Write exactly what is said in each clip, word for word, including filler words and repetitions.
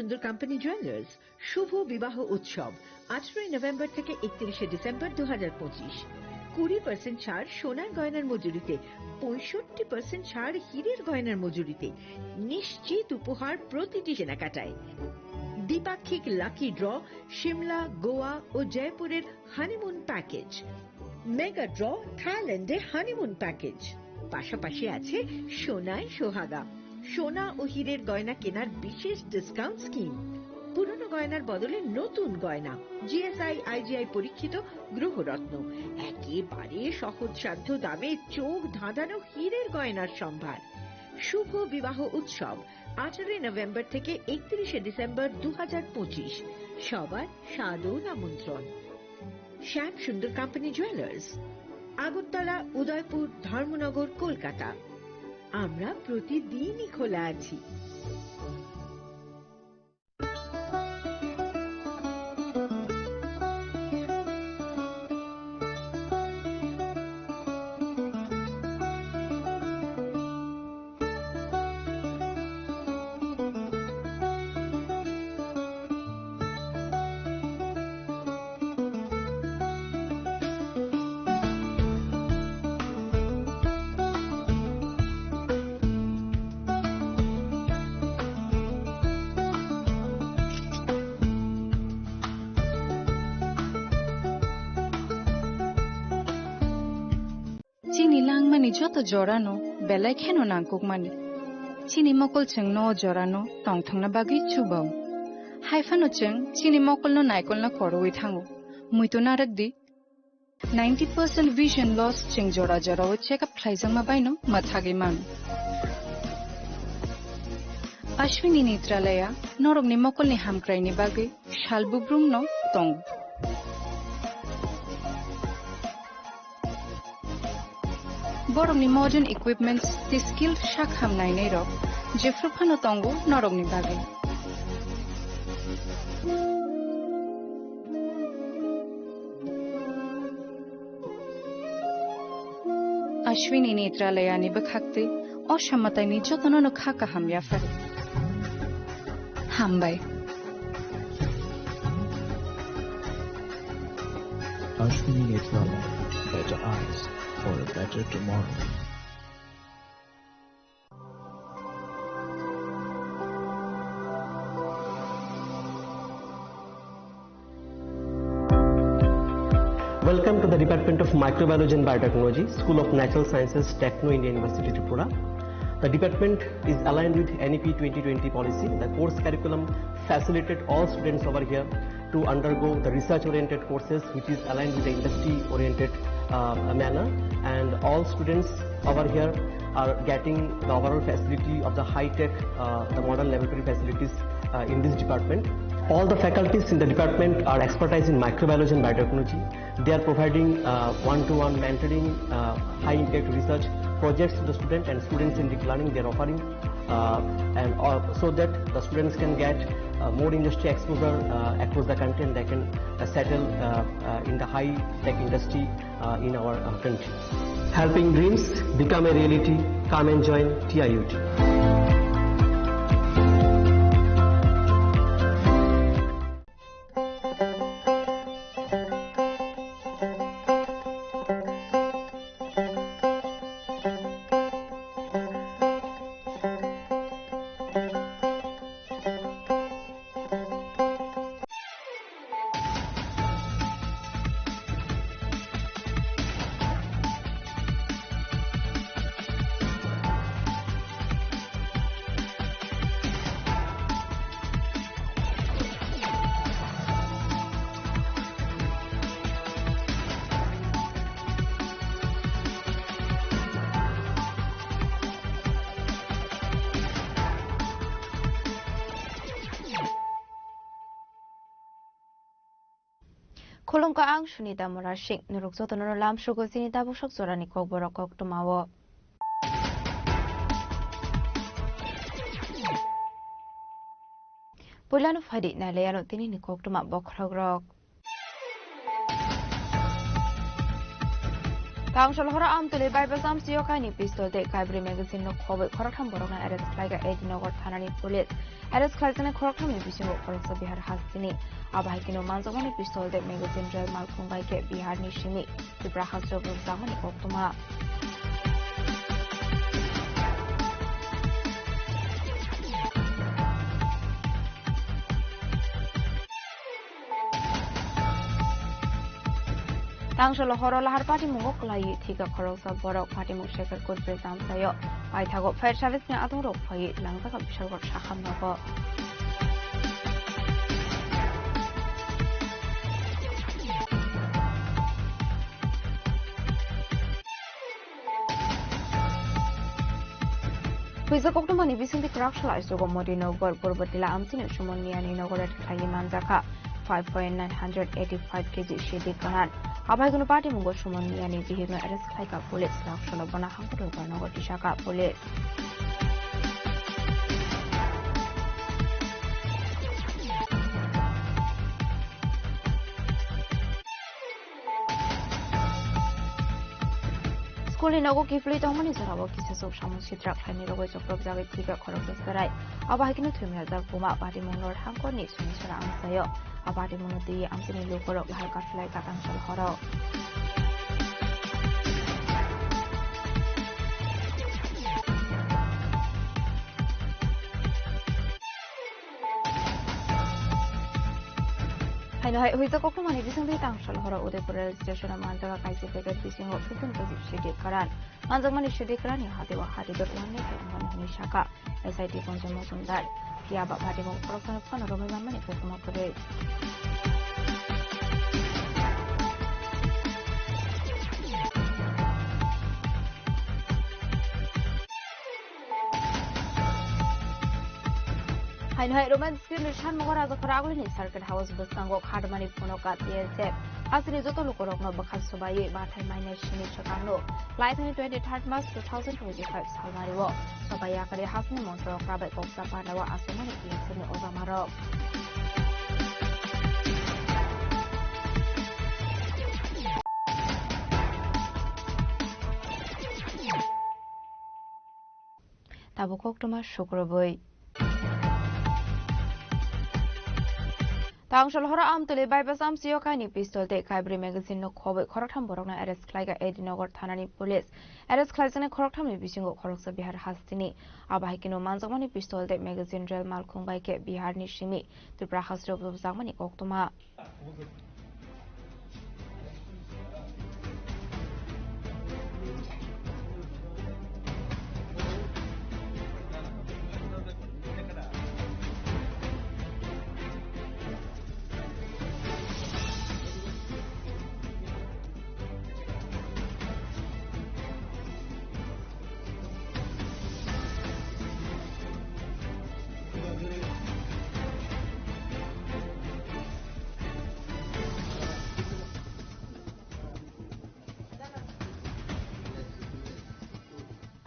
সুন্দর company jewellers শুভ বিবাহ উৎসব আঠারোই নভেম্বর থেকে একত্রিশে ডিসেম্বর দু হাজার পঁচিশ। কুড়ি পার্সেন্ট ছাড় সোনার গয়নার মজুরিতে, পঁয়ষট্টি পার্সেন্ট ছাড় হীরের গয়নার মজুরিতে। নিশ্চিত উপহার প্রতিটি কেনাকাটায়। দ্বিপাক্ষিক লাকি ড্র, সিমলা, গোয়া ও জয়পুরের হানিমুন প্যাকেজ। মেগা ড্র, থাইল্যান্ডে হানিমুন প্যাকেজ। পাশাপাশি আছে সোনায় সোহাগা, সোনা ও হীরের গয়না কেনার বিশেষ ডিসকাউন্ট স্কিম। পুরনো গয়নার বদলে নতুন গয়না, জিএসআই আইজিআই পরীক্ষিত গ্রহরত্ন, একেবারে সহজসাধ্য দামে চোখ ধাঁধানো হীরের গয়নার সম্ভার। শুভ বিবাহ উৎসব আঠারোই নভেম্বর থেকে একত্রিশে ডিসেম্বর দু হাজার পঁচিশ। সবার সাদর আমন্ত্রণ। শ্যাম সুন্দর কোম্পানি জুয়েলার্স, আগরতলা, উদয়পুর, ধর্মনগর, কলকাতা। আমরা প্রতিদিনই খোলা আছি। Chini langmani joto jorano belai kheno nangkukmani. Chini mokol chwngno o jorano tongthokna bagwi chubao. Haiphano chwng chini mokolno naikolna korwi thango. Muitu narwkdi. Ninety percent vision loss chwng jora jorao check up khlaijakma baino mwthagwi mano. Ashwini Netralaya norokni mokolni hamkraini bagwi sal bubrumno tongo. Borokni modern equipments tei skilled sak ham nainairok jephru phano tongo norokni bagwi. Ashwini Netralayani bwkhak tei o samataini jotono no kha kaham yaphar. Hambai. Ashwini Netralaya, better eyes for a better tomorrow. Welcome to the Department of Microbiology and Biotechnology, School of Natural Sciences, Techno India University, Tripura. The department is aligned with N E P twenty twenty policy. The course curriculum facilitate all students over here to undergo the research-oriented courses, which is aligned with the industry-oriented, uh, manner. And all students over here are getting the overall facility of the high-tech, uh, the modern laboratory facilities, uh, in this department. All the faculties in the department are expertise in microbiology and biotechnology. They are providing, uh, one-to-one mentoring, uh, high-impact research projects to the student and student-centric learning they are offering, uh, and, uh, so that the students can get, uh, more industry exposure, uh, across the country, and they can, uh, settle, uh, uh, in the high-tech industry, uh, in our, uh, country. Helping dreams become a reality. Come and join T I U T. Khulumkha, ang Sunita Murasing. Norok jotono lamsogo chini tabuk sok jorani kokborok koktwmao. Puilano phaidi nailaiano tinini koktwma bokhorokrok. Tang Salhora Amtwlwi bypass amchio kaini pistol tei kaibrwi magazine no khobwi khoroktham borokno arrest khlaikha A D Nagar thanani police. Arrest khlaijaknai khoroktham ni bisingo khoroksa Bihar hasteni. Abo hai kheno manjakmani pistol tei magazine rel malkhung bai khe Bihar ni simi Tripura hasteo rwjakmani koktwma. Tang Salhora Lahar patimungo kwlaiwi thika khoroksa borok, patimung Shekhar Kutbri Tamsaio paithago fire service ni adongrok phaiwi langjakha Bishalgarh Sakham nogo. Huijak koktwmani bisingtwi kwrak sal aichugo Modi Nagar, Purbo Tila amchini Suman Miyani nogo ret khlaiwi manjakha five point nine hundred eighty five K G sidi kanan. Abai kunu patimungo Suman Miyani bihikno arrest khlaikha police, laksalo bono hangkutwi nogo tisakha police. School ni nogo kiphilwi tongmani jorao kisasuk samung sitra khlainai rogwi choprokjagwi thika khoroksa chwrai. Abo hai kheno thwimajak buma patimung North Hangkor ni Suniswara amchaio. Abo patimung no twiwi amchaini lukurok lahai kaphilai Tang Salhorao. Haino hai huijak koktwmani bisingtwi Tang Salhorao Udaipur rail station o manjak kaisa packet bisingo fifteen K G sidi karan. Manjakmani sidi karan ni hati o hati dot one ni khe wngmani hwnwi sakha S I T Kunjan Mojumdar. Phiya ba patimung khoroksa phano romwi manmani koktwma kwrwi. Haino hai Roman script ni sanmungo Rajakhor Agulini Circuit House bwskango khadmani phuno ka T S F. Hasteni joto lukurokno bwkha swbaiwi bathai mainai sini swkangno laithani twenty third March two thousand twenty-five salmario swbai yakarwi hasteni montrok rabai koksa pandao achukmani T S F ni ojamarok. Tabuk koktwma sukrubwi. Tang Salhora Amtwlwi bypass amchio kaini pistol tei kaibrwi magazine no khobwi khoroktham borokno arrest khlaikha A D Nagar thanani police. Arrest khlaijaknai khoroktham ni bisingo khoroksa Bihar hasteni. Abo hai kheno manjakmani pistol tei magazine rel malkhung bai khe Bihar ni simi Tripura hasteo rwjakmani koktwma.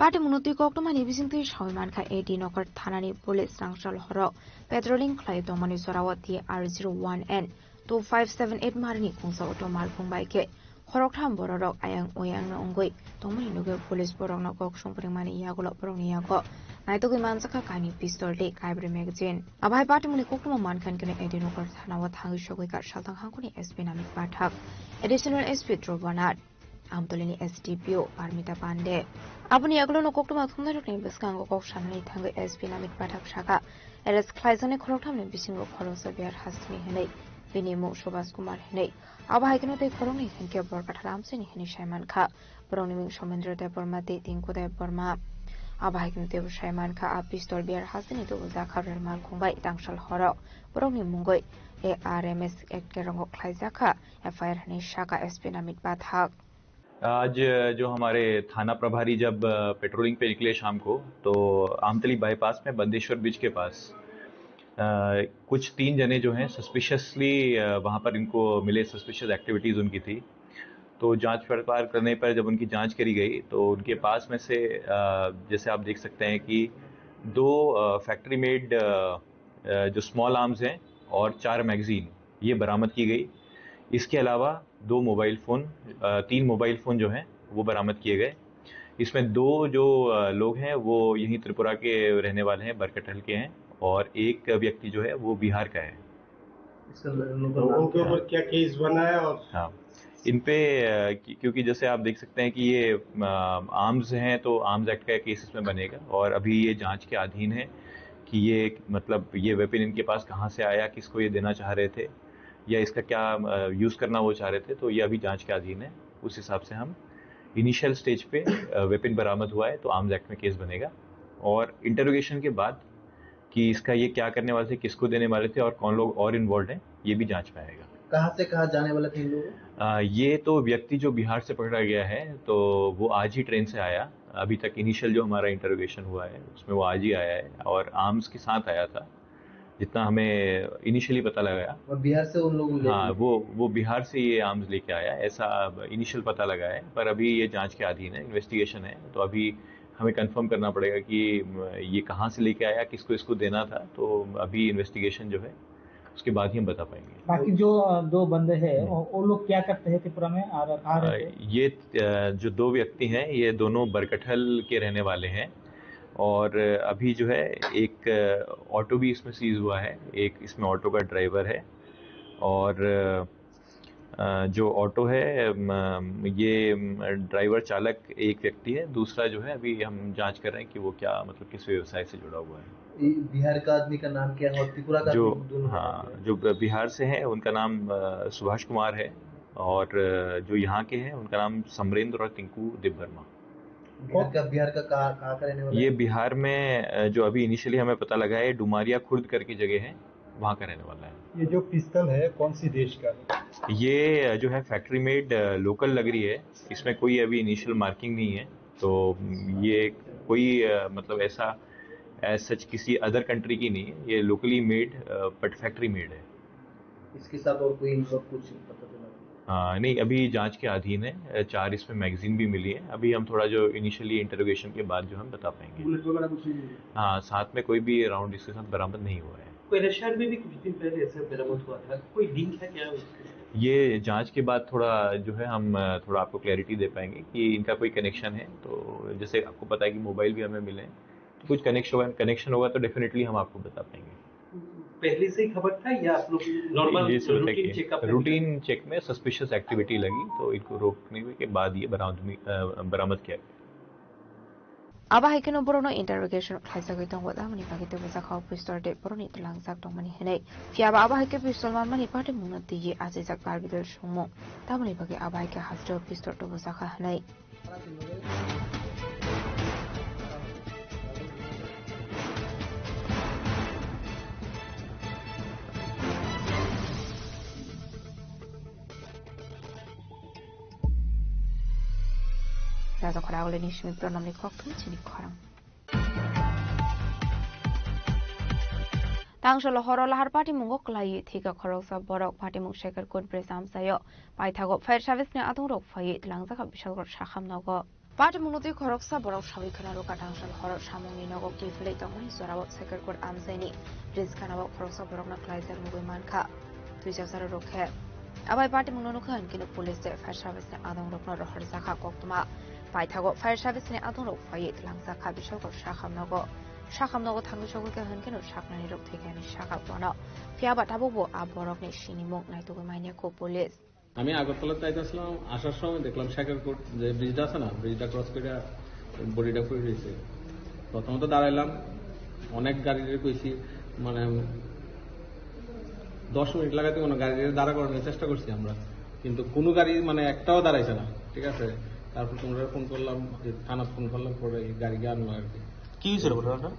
Patimungno twi koktwmani bisingtwi sawi mankha A D Nagar thanani police Tang Salhorao patrolling khlai tongmani jorao T R zero one N two five seven eight marini khungsa auto malkhung bai khe khoroktham bororok ayang oyang no wngwi tongmani nugwi police borokno kok songpringmani yagulo borokni yago naitugwi manjakha kaini pistol tei kaibrwi magazine. Abo hai patimungni koktwma mankha hwnkhe A D Nagar thanao thangwi sogwi kha Salthang hangkoni S P Namik Pathak, Additional S P Dhruv Banath, Amtwlini S D P O Parmita Pande. Aboni yagulono koktwma thumnairokni bwskango kok sanani thangwi S P Namik Pathak sakha, arrest khlaijaknai khoroktham ni bisingo khoroksa Bihar hasteni hwnwi, bini mung Subhas Kumar hwnwi. Abo hai kheno tei khoroknwi hinkhe Borkathal amchaini hwnwi sai mankha. Borokni mung Somendra Debbarma tei Tinku Debbarma. Abo hai kheno teibo sai mankha, a pistol Bihar hasteni tubujak kha rel malkhung bai Tang Salhorao. Borokni mungwi A R M S Act ni rongo khlaijakha F I R hwnwi sakha S P Namik Pathak. आज जो हमारे थाना प्रभारी जब, अ, पेट्रोलिंग पे निकले शाम को, तो आमतली बाईपास में बंदेश्वर ब्रिज के पास, अ, कुछ तीन जने जो हैं सस्पिशियसली, अ, वहाँ पर इनको मिले, सस्पिशियस एक्टिविटीज उनकी थी। तो जांच पड़ताल करने पर जब उनकी जांच करी गई, तो उनके पास में से, अ, जैसे आप देख सकते हैं कि दो, अ, फैक्ट्री मेड, अ, अ, जो स्मॉल आर्म्स हैं और चार मैगजीन, ये बरामद की गई। इसके अलावा दो मोबाइल फ़ोन, अ, तीन मोबाइल फ़ोन जो हैं, वो बरामद किए गए। इसमें दो जो, अ, लोग हैं, वो यहीं त्रिपुरा के रहने वाले हैं, बरकटहल के हैं, और एक व्यक्ति जो है, वो बिहार का है। इसका लोकल तो नाम उनके क्या ऊपर है? क्या केस बना है और हाँ, इन पे, अ, क्यों-, क्योंकि जैसे आप देख सकते हैं कि ये, अ, आर्म्स हैं, तो आर्म्स एक्ट का केस इसमें बनेगा और अभी ये जांच के अधीन है कि ये, मतलब, ये वेपन इनके पास कहाँ से आया, किसको ये देना चाह रहे थे या इसका क्या, अ, यूज़ करना वो चाह रहे थे, तो ये अभी जांच के अधीन है। उस हिसाब से हम इनिशियल स्टेज पे, अ, वेपन बरामद हुआ है, तो आर्म्स एक्ट में केस बनेगा और इंटरोगेशन के बाद कि इसका ये क्या करने वाले थे, किसको देने वाले थे और कौन लोग और इन्वॉल्व हैं, ये भी जांच में आएगा। कहाँ से कहाँ जाने वाले थे इन लोग? अ, ये तो व्यक्ति जो बिहार से पकड़ा गया है, तो वो आज ही ट्रेन से आया। अभी तक इनिशियल जो हमारा इंटरोगेशन हुआ है, उसमें वो आज ही आया है और आर्म्स के साथ आया था, जितना हमें इनिशियली पता लगाया। और बिहार से उन लोग ले हाँ, वो, वो बिहार से ये आर्म्स लेके आया, ऐसा इनिशियल पता लगा है, पर अभी ये जांच के अधीन है, इन्वेस्टिगेशन है, तो अभी हमें कंफर्म करना पड़ेगा कि, म, ये कहाँ से लेके आया, किसको इसको देना था, तो अभी इन्वेस्टिगेशन जो है, उसके बाद ही हम बता पाएंगे। बाकी जो, अ, दो बंदे हैं, हम्म। वो, वो लोग क्या करते हैं त्रिपुरा में और कहाँ अ, रहते हैं? ये, अ, जो दो व्यक्ति हैं, ये दोनों बरकठल के रहने वाले हैं और अभी जो है, एक, अ, ऑटो भी इसमें सीज हुआ है, एक इसमें ऑटो का ड्राइवर है और, अ, जो ऑटो है, म, ये, म, ड्राइवर चालक एक व्यक्ति है, दूसरा जो है, अभी हम जांच कर रहे हैं कि वो क्या, मतलब, किस व्यवसाय से जुड़ा हुआ है। ये बिहार का आदमी का नाम क्या है और त्रिपुरा का जो, आदमी, दोनों का हाँ, नाम क्या है? जो ब-, बिहार से हैं, उनका नाम, अ, सुभाष कुमार है और, अ, जो यहाँ के हैं, उनका नाम समरेंद्र और टिंकू देववर्मा। बिहार का, बिहार का कहाँ, कहाँ का रहने वाला ये है? बिहार में, अ, जो अभी इनिशियली हमें पता लगा है, डुमारिया खुर्द करके जगह है, वहाँ का रहने वाला है। ये जो पिस्तौल है, कौन सी देश का है? ये, अ, जो है, फैक्ट्री मेड, अ, लोकल लग रही है। इसमें कोई अभी इनिशियल मार्किंग नहीं है, तो, म, ये कोई, अ, मतलब, ऐसा, एज सच किसी अदर कंट्री की नहीं है, ये locally made, a, but factory made है। इसके साथ और कोई इनका कुछ पता चला? हाँ, नहीं, अभी जांच के अधीन है। अ, चार इसमें मैगजीन भी मिली है। अभी हम थोड़ा जो इनिशियली इंटरोगेशन के बाद जो हम बता पाएंगे। बुलेट वगैरह कुछ नहीं मिला? हाँ, साथ में कोई भी राउंड इसके साथ बरामद नहीं हुआ है। कोई रशिया में भी कुछ दिन पहले ऐसे बरामद हुआ था, कोई लिंक है क्या उसके साथ? ये जांच के बाद थोड़ा जो है हम, अ, थोड़ा आपको क्लैरिटी दे पाएंगे कि इनका कोई कनेक्शन है। तो जैसे आपको पता है कि मोबाइल भी हमें मिले हैं, तो कुछ कनेक्शन, कनेक्शन होगा तो डेफिनेटली हम आपको बता पाएंगे। पहले से ही खबर था या आप लोग नॉर्मल ये सब रूटीन देखिए, चेकअप में रूटीन चेक में सस्पिशियस एक्टिविटी लगी, तो इनको रोकने के बाद ये बरामद, अ, बरामद किया गया। Abo hai kheno borokno interrogation khlaisagwi tongo, tamoni bagwi tei bwsakha o pistol tei borokni tlangjak tongmani hwnwi. Phiya ba abo hai khe pistol manmani patimungno twiwi achaijak Karbi dol songmung, tamoni bagwi abo hai khe hasteo pistol tubujak kha hwnwi. Raja Khoragulini simi pronomni kokthum chini khorang. Tangsalo horo lahar patimungo kwlaiwi thwikha khoroksa borok, patimung Shekhar Kut bridge amchaio paithago fire service ni adongrok phaiwi tlangjak Bishalgarh sakham nogo. Patimungno twi khoroksa borok sawi khwna rwkha tangsalo horo samungni nogo kiphilwi tongmani jorao Shekhar Kut amchaini bridge gana-o khoroksa borokno kwlaijak nugwi mankha. Twijak jora rwkhe. Abai patimungno nukha hinkhe police tei fire service ni adongrokno rohorjakha koktwma. Paithago fire service ni adongrok phaiwi tlangjak kha Bishalgarh sakham nogo. Sakham nogo thangwi sogwi kha hinkhe saknani rok thwikha hinwi sakha bono. Phiya ba tabukbo a borokni sinimung naitugwi manya kho police. আমি আগরতলা যাইতেছিলাম, আসার সময় দেখলাম শেখর কোট যে ব্রিজটা আছে না, ব্রিজটা ক্রস করে বডিটা পড়ে রয়েছে। প্রথমত দাঁড়াইলাম, অনেক গাড়িরে কইছি, মানে দশ মিনিট লাগাইতে কোনো গাড়িরে দাঁড়া করানোর চেষ্টা করছি আমরা, কিন্তু কোনো গাড়ি মানে একটাও দাঁড়াইছে না, ঠিক আছে। তারপর তোমরা ফোন করলাম, থানা ফোন করলাম, পরে এই গাড়ি গিয়ে আনলো আর কি। কি হয়েছিল ঘটনাটা?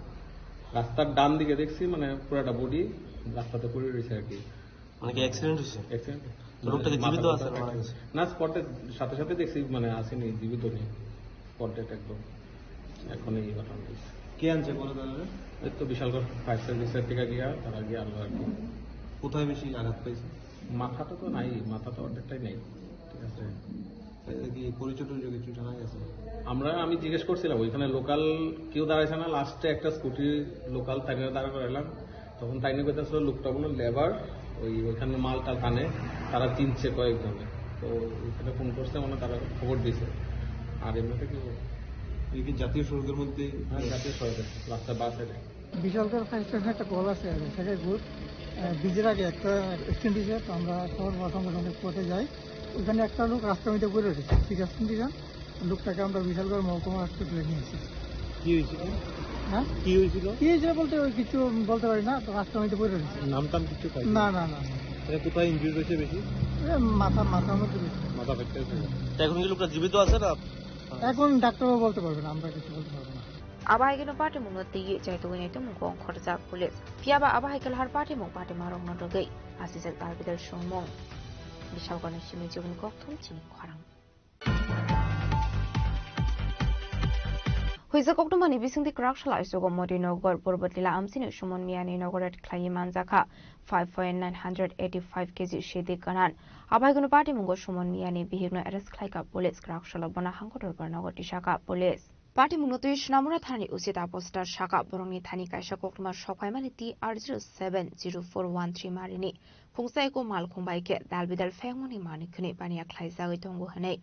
রাস্তার ডান দিকে দেখছি মানে পুরাটা বডি রাস্তাতে পড়ে রয়েছে আর কি। মানে কি অ্যাক্সিডেন্ট হয়েছে? অ্যাক্সিডেন্ট। লোকটা কি জীবিত আছে, মারা গেছে? না, স্পটে সাথে সাথে দেখছি, মানে আসেনি, জীবিত নেই, স্পট ডেড একদম। এখন এই ঘটনা হয়েছে। কে আনছে পরে তাহলে? এই তো বিশালগড় ফায়ার সার্ভিসের থেকে গিয়া তারা গিয়ে আনলো আর কি। কোথায় বেশি আঘাত পাইছে? মাথাটা তো নাই, মাথা তো অর্ধেকটাই নেই, ঠিক আছে। এটা কি পরিচয় টরিচয় কিছু জানা গেছে? আমরা, আমি জিজ্ঞেস করছিলাম, ওইখানে লোকাল কেউ দাঁড়াইছে না, লাস্টে একটা স্কুটি লোকাল তাকে দাঁড়া করাইলাম। তখন তাই নিয়ে কথা ছিল, লোকটা বললো লেবার, ওই ওইখানে মাল টাল টানে, তারা চিনছে কয়েকজনে। তো ওইখানে ফোন করছে, মানে তারা খবর দিছে। আর এমনিতে কি, এই কি জাতীয় সড়কের মধ্যে? হ্যাঁ, জাতীয় সড়কে, রাস্তা বাঁ সাইডে। বিশালগড় ফায়ার স্টেশনে একটা কল আছে, সেখানে গুড। আহ, ব্রিজের আগে একটা অ্যাক্সিডেন্ট হয়েছে, তো আমরা খবর পাওয়ার সঙ্গে সঙ্গে স্পটে যাই। ওখানে একটা লোক রাস্তার মধ্যে পড়ে রয়েছে, ঠিক আছে, ঠিক আছে। লোকটাকে আমরা বিশালগড় মহকুমা হসপিটালে নিয়ে এসেছি। কি হয়েছিল? হ্যাঁ? কি হয়েছিল? কি হয়েছিল বলতে ওই কিছু বলতে পারি না, তো রাস্তার মধ্যে পড়ে রয়েছে। নাম টাম কিছু পাইনি? না, না, না, না। এটা কোথায় ইনজুরি হয়েছে বেশি? এ, মাথা, মাথার মধ্যে বেশি। মাথা ফ্র্যাকচার হয়েছে। হুম। তো এখন কি লোকটা জীবিত আছে না? এখন ডাক্তারও বলতে পারবে না, আমরা কিছু বলতে পারবো না। Abo hai kheno patimungno twiwi chaitugwi nai tongmung kok khorjak police. Phiya ba abo hai khe lahar patimung patimarokno rwgwi asijak dalbidal songmung. Bisalgorni simi chibini kokthum chini khorang. Huijak koktwmani bisingtwi kwrak sal aichugo Motinagar Purbo Tila amchini Suman Miyani inaugurate khlaiwi manjakha five point nine hundred eighty five K G sidi kanan. Abo hai kheno patimungo Suman Miyani bihikno arrest khlaikha police, kwrak salo bono hangko dorbar nogo tisakha police. Patimungno twi Sonamura thanani usi Tapostar saka borokni thani kaisa koktwma sokphaimani T R zero seven zero four one three marini phungsa eko malkhung bai khe dalbidal phengmani manwi khwnwi baniya khlaijagwi tongo hwnwi.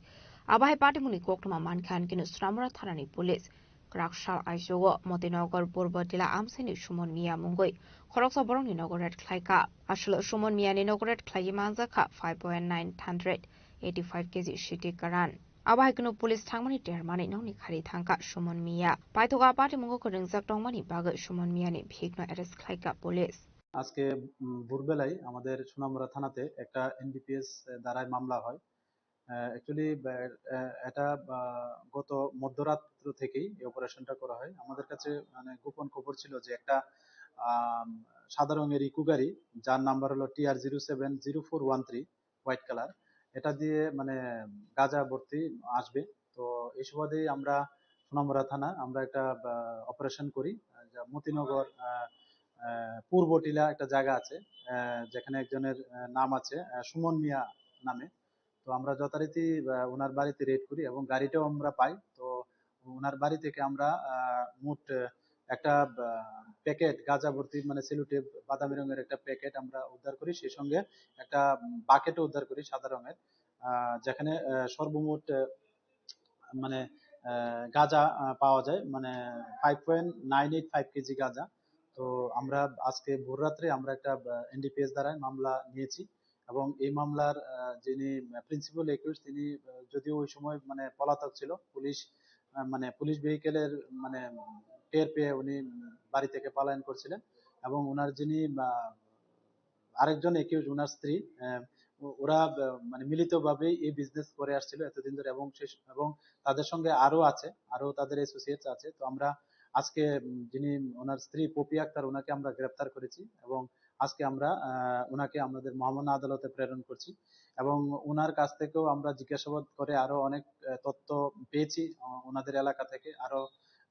Abo hai patimungni koktwma mankha hinkhe Sonamura thanani police kwrak sal aichugo Motinagar Purbo Tila amsini Suman Miya mungwi khoroksa borokni nogo raid khlaikha. Aswk Suman Miyani nogo raid khlaiwi manjakha five point nine hundred eighty five K G sidi karan. Abo hai kheno police thangmani termani nokni khari thangkha Suman Miya. Paithogo a patimungo kwrwngjak tongmani bagwi Suman Miyani bihikno arrest khlaikha police. আজকে উম, ভোরবেলায় আমাদের সোনামুড়া থানাতে একটা এনডিপিএস ধারায় মামলা হয়। অ্যাকচুয়ালি এটা আহ, গত মধ্যরাত্র থেকেই এই অপারেশনটা করা হয়। আমাদের কাছে মানে গোপন খবর ছিল যে একটা আম, সাদা রঙের ইকো গাড়ি, যার নাম্বার হলো TR zero seven zero four one three, white colour, এটা দিয়ে মানে গাঁজা ভর্তি আসবে। তো এই সুবাদেই আমরা সোনামুড়া থানা আমরা একটা অপারেশন করি, আহ, যা মতিনগর আহ, আহ, পূর্ব টিলা একটা জায়গা আছে, আহ, যেখানে একজনের আহ, নাম আছে আহ, সুমন মিয়া নামে। তো আমরা যথারীতি আহ, ওনার বাড়িতে রেড করি এবং গাড়িটাও আমরা পাই। তো ওনার বাড়ি থেকে আমরা আহ, মোট আহ, একটা প্যাকেট গাঁজা ভর্তি, মানে সেলুটেপ বাদামি রঙের একটা প্যাকেট আমরা উদ্ধার করি। সেই সঙ্গে একটা বাকেটও উদ্ধার করি সাদা রঙের, আহ, যেখানে আহ, সর্বমোট আহ, মানে আহ, গাঁজা আহ, পাওয়া যায়, মানে five point nine eight five KG গাঁজা। তো আমরা আজকে ভোর রাত্রে আমরা একটা এনডিপিএস ধারায় মামলা নিয়েছি এবং এই মামলার আহ, যিনি প্রিন্সিপাল একিউজ, তিনি আহ, যদিও ওই সময় মানে পলাতক ছিল, পুলিশ আহ, মানে পুলিশ ভেহিকেলের মানে টের পেয়ে উনি উম, বাড়ি থেকে পলায়ন করছিলেন এবং ওনার যিনি আহ, আরেকজন একিউজ, ওনার স্ত্রী, আহ, ও- ওরা আহ, মানে মিলিতভাবেই এই বিজনেস করে আসছিল এতদিন ধরে এবং শেষ এবং তাদের সঙ্গে আরো আছে, আরো তাদের অ্যাসোসিয়েটস আছে। তো আমরা আজকে উম, যিনি ওনার স্ত্রী পপি আক্তার, ওনাকে আমরা গ্রেপ্তার করেছি এবং আজকে আমরা আহ, ওনাকে আমাদের মহামান্য আদালতে প্রেরণ করছি এবং ওনার কাছ থেকেও আমরা জিজ্ঞাসাবাদ করে আরো অনেক আহ, তথ্য পেয়েছি আহ, ওনাদের এলাকা থেকে আরো।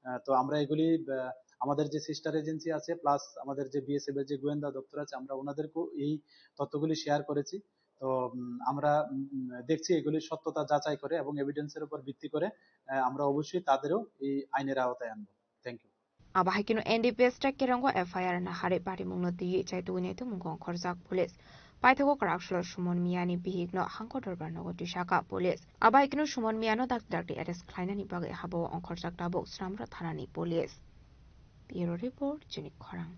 আহ, তো আমরা এগুলি আহ, আমাদের যে সিস্টার এজেন্সি আছে প্লাস আমাদের যে বিএসএফ এর যে গোয়েন্দা দপ্তর আছে, আমরা ওনাদেরকেও এই তথ্যগুলি শেয়ার করেছি। তো উম, আমরা উম, দেখছি এগুলির সত্যতা যাচাই করে এবং এভিডেন্সের উপর ভিত্তি করে আহ, আমরা অবশ্যই তাদেরও এই আইনের আওতায় আনবো। Thank you. Abo hai kheno N D P S track kerongo F I R nahari patimungno twiwi chaitugwi nai tongmung kok khorjak police. Paithogo kwraksalo Suman Miyani bihikno hangko dorbar nogo tisakha police. Abo hai kheno Suman Miyano dakti dakti arrest khlainani bagwi habao ongkhorjak tabuk Sonamura thanani police. Bureau report, Chini Khorang.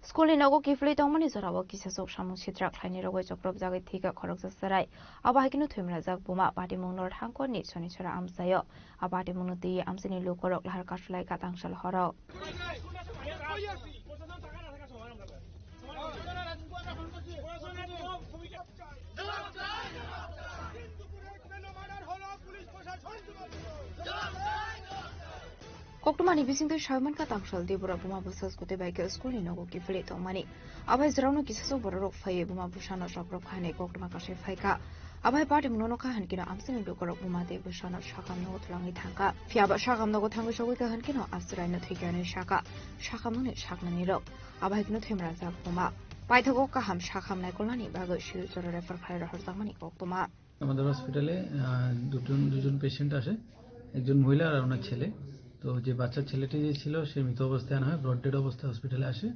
School ni nogo kiphilwi tongmani jorao kisasok samung sitra khlainai rogwi chopropjagwi thwikha khoroksa chwrai. Abo hai kheno thwimrajak buma patimungno Rangkorni Sonisora amchaio. A patimungno twiwi amchaini lukurok lahar kasulaikha tangsal horo. Koktwmani bisingtwi sawi mankha tangsal Tripura buma bwsa scooty bai khe school ni nogo kiphilwi tongmani. Abo hai jora no kisasok bororok phaiwi buma bwsano choprop kha hinwi koktwma kasai phaikha. Abo hai patimungno nukha hinkhe no amchaini lukurok buma tei bwsano sakam nogo twlangwi thangkha. Phiya ba sakam nogo thangwi sogwi kha hinkhe no achwraino thwikha hinwi sakha sakam nokni saknani rok. Abo hai kheno thwimrajak buma. Paithago kaham sakam naikolnani bagwi Silchoro refer khlai rohorjakmani koktwma. আমাদের হসপিটালে আহ, দুজন দুজন পেশেন্ট আসে, একজন মহিলা আর ওনার ছেলে। তো যে বাচ্চা ছেলেটি যে ছিল, সে মৃত অবস্থায় আনা হয়, ব্রড ডেড অবস্থায় হসপিটালে আসে।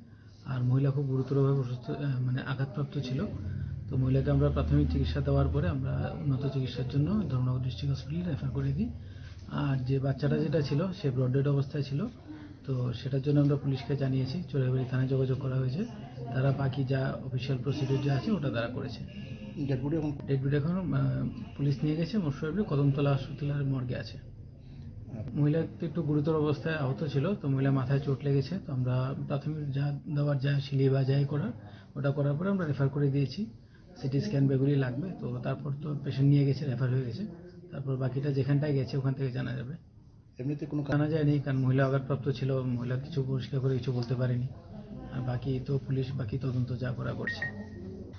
আর মহিলা খুব গুরুতরভাবে অসুস্থ, আহ, মানে আঘাতপ্রাপ্ত ছিল। তো মহিলাকে আমরা প্রাথমিক চিকিৎসা দেওয়ার পরে আমরা উন্নত চিকিৎসার জন্য ধর্মনগর ডিস্ট্রিক্ট হসপিটালে রেফার করে দিই। আর যে বাচ্চাটা যেটা ছিল, সে ব্রড ডেড অবস্থায় ছিল। তো সেটার জন্য আমরা পুলিশকে জানিয়েছি, চোরাইবাড়ি থানায় যোগাযোগ করা হয়েছে। তারা বাকি যা অফিসিয়াল প্রসিডিউর যা আছে, ওটা তারা করেছে। ডেড বডি এখন? ডেড বডি এখন, আহ, পুলিশ নিয়ে গেছে, মোস্ট প্রবাবলি কদমতলা হাসপাতালের মর্গে আছে। মহিলা তো একটু গুরুতর অবস্থায় আহত ছিল, তো মহিলা মাথায় চোট লেগেছে। তো আমরা প্রাথমিক যা দেওয়ার, যা সিলি বা যাই করার, ওটা করার পরে আমরা রেফার করে দিয়েছি। সিটি স্ক্যান বেগুলি লাগবে, তো তারপর তো পেশেন্ট নিয়ে গেছে, রেফার হয়ে গেছে। তারপর বাকিটা যেখানটায় গেছে, ওখান থেকে জানা যাবে। এমনিতে কোনো কা- জানা যায়নি, কারণ মহিলা আঘাতপ্রাপ্ত ছিল, মহিলা কিছু পরিষ্কার করে কিছু বলতে পারেনি। আর বাকি তো পুলিশ বাকি তদন্ত যা করা করছে।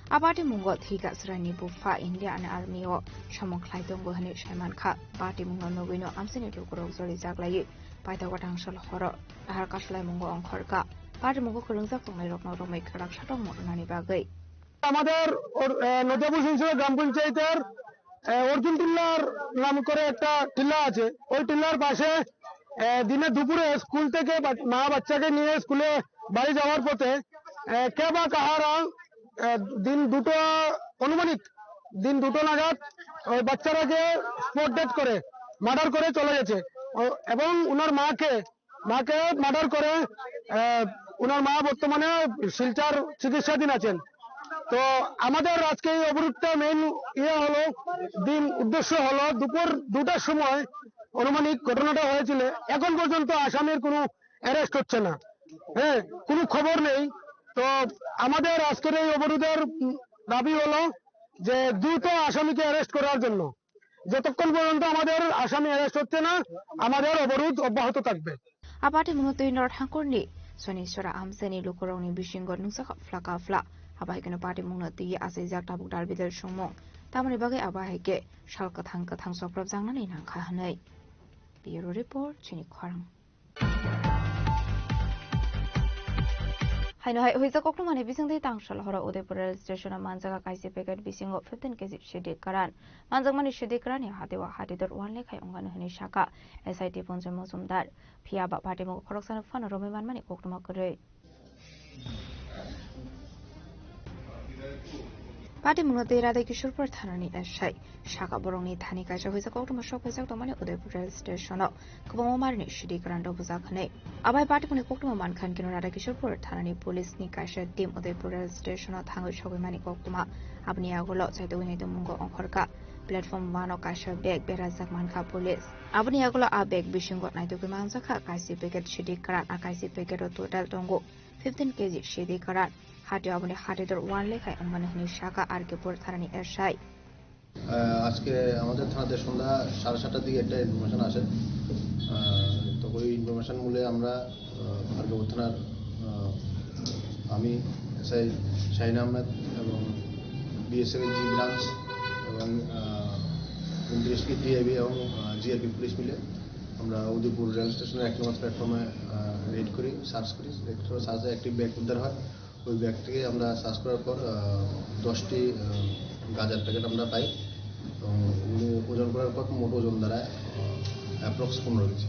A patimungo thwi kasraini bupha Indian Army o samung khlai tongo hwnwi sai mankha. Patimungno nugwino amchaini lukurok jolijak laiwi paithago thangsal horo nahar kasulaimung ongkhorkha. Patimungo kwrwngjak tongnairokno romwi kwrak satokmung rwnani bagwi. আমাদের ওর, আহ, নদিয়া বসুন্ধরা গ্রাম পঞ্চায়েতের, আহ, অর্জুন টিল্লার নাম করে একটা টিল্লা আছে। ওই টিল্লার পাশে, আহ, দিনে দুপুরে স্কুল থেকে বা-, মা বাচ্চাকে নিয়ে স্কুলে বাড়ি যাওয়ার পথে, আহ, কে বা কাহারা, আহ, দিন দুটো, আনুমানিক দিন দুটো নাগাদ ওই বাচ্চাটাকে স্পট ডেথ করে, মার্ডার করে চলে গেছে। ও, এবং ওনার মাকে মাকে মার্ডার করে, আহ, ওনার মা বর্তমানে শিলচর চিকিৎসাধীন আছেন। তো আমাদের আজকে এই অবরোধটা মেইন ইয়ে হলো, দিন উদ্দেশ্য হলো দুপুর দুটার সময় আনুমানিক ঘটনাটা হয়েছিল। এখন পর্যন্ত আসামির কোনো অ্যারেস্ট হচ্ছে না, হ্যাঁ, কোনো খবর নেই। তো আমাদের আজকের এই অবরোধের, উম, দাবি হলো যে দ্রুত আসামিকে অ্যারেস্ট করার জন্য। যতক্ষণ পর্যন্ত আমাদের আসামি অ্যারেস্ট হচ্ছে না, আমাদের অবরোধ অব্যাহত থাকবে। A patimungno twi North Hangkorni Soniswara amchaini lukurokni bisingo nungjakha phlaka phla. Abo hai kheno patimungno twiwi achaijak tabuk dalbidal songmung. Tamoni bagwi abo hai khe sal kwthang kwthang chopropjaknani nangkha hwnwi. Bureau Report, chini khorang. Haino hai huijak koktwmani bisingtwi tangsal horo Udaipur rail station-o manjak kaisa packet bisingo fifteen K G sidi kwran. Manjakmani sidi kwranni hatio hatidor uan lekhai wngmani hwnwi sakha S I T Ponchai Mojumdar. Phiya ba patimungo khoroksano phano romwi manmani koktwma kwrwi. Patimungno twi Radha Kishorpur thanani S I. Saka borokni thani kaisa huijak koktwma sok paijak tongmani Udaipur rail station-o kwbangma marini sidi kwran rwbujak hwnwi. Abai patimungni koktwma mankha hwnkhe Radha Kishorpur thanani police ni kaisa team Udaipur rail station-o thangwi sogwi mani koktwma. Aboni yagulo chaitugwi naitukmungo ongkhorkha platform one-o kaisa bag berajak mankha police. Aboni yagulo a bag bisingo naitugwi manjakha kaisa packet sidi kwran, a kaisa packet-o total tongo fifteen K G sidi kwran. Hatio aboni hatidor uan lekhai wngmani hwnwi sakha R K Pur thanani S I. আহ, আজকে আমাদের থানাতে সন্ধ্যা সাড়ে সাতটার দিকে একটা ইনফরমেশন আসে। আহ, তো ওই ইনফরমেশন মূলে আমরা, আহ, আর কে পর থানার, আহ, আমি এসআই শাহিন আহমেদ এবং বিএসএফ এর জি ব্রাঞ্চ এবং, আহ, উনত্রিশ কি টিআইবি এবং, আহ, জিআরপি পুলিশ মিলে আমরা উদয়পুর রেল স্টেশনের এক নম্বর প্ল্যাটফর্মে, আহ, রেড করি, সার্চ করি। রেড করে সার্চে একটি ব্যাগ উদ্ধার হয়। ওই ব্যাগ থেকে আমরা সার্চ করার পর, আহ, দশটি, আহ, গাঁজার প্যাকেট আমরা পাই এবং উনি ওজন করার পর মোট ওজন দাঁড়ায়, আহ, অ্যাপ্রক্স পনেরো কেজি।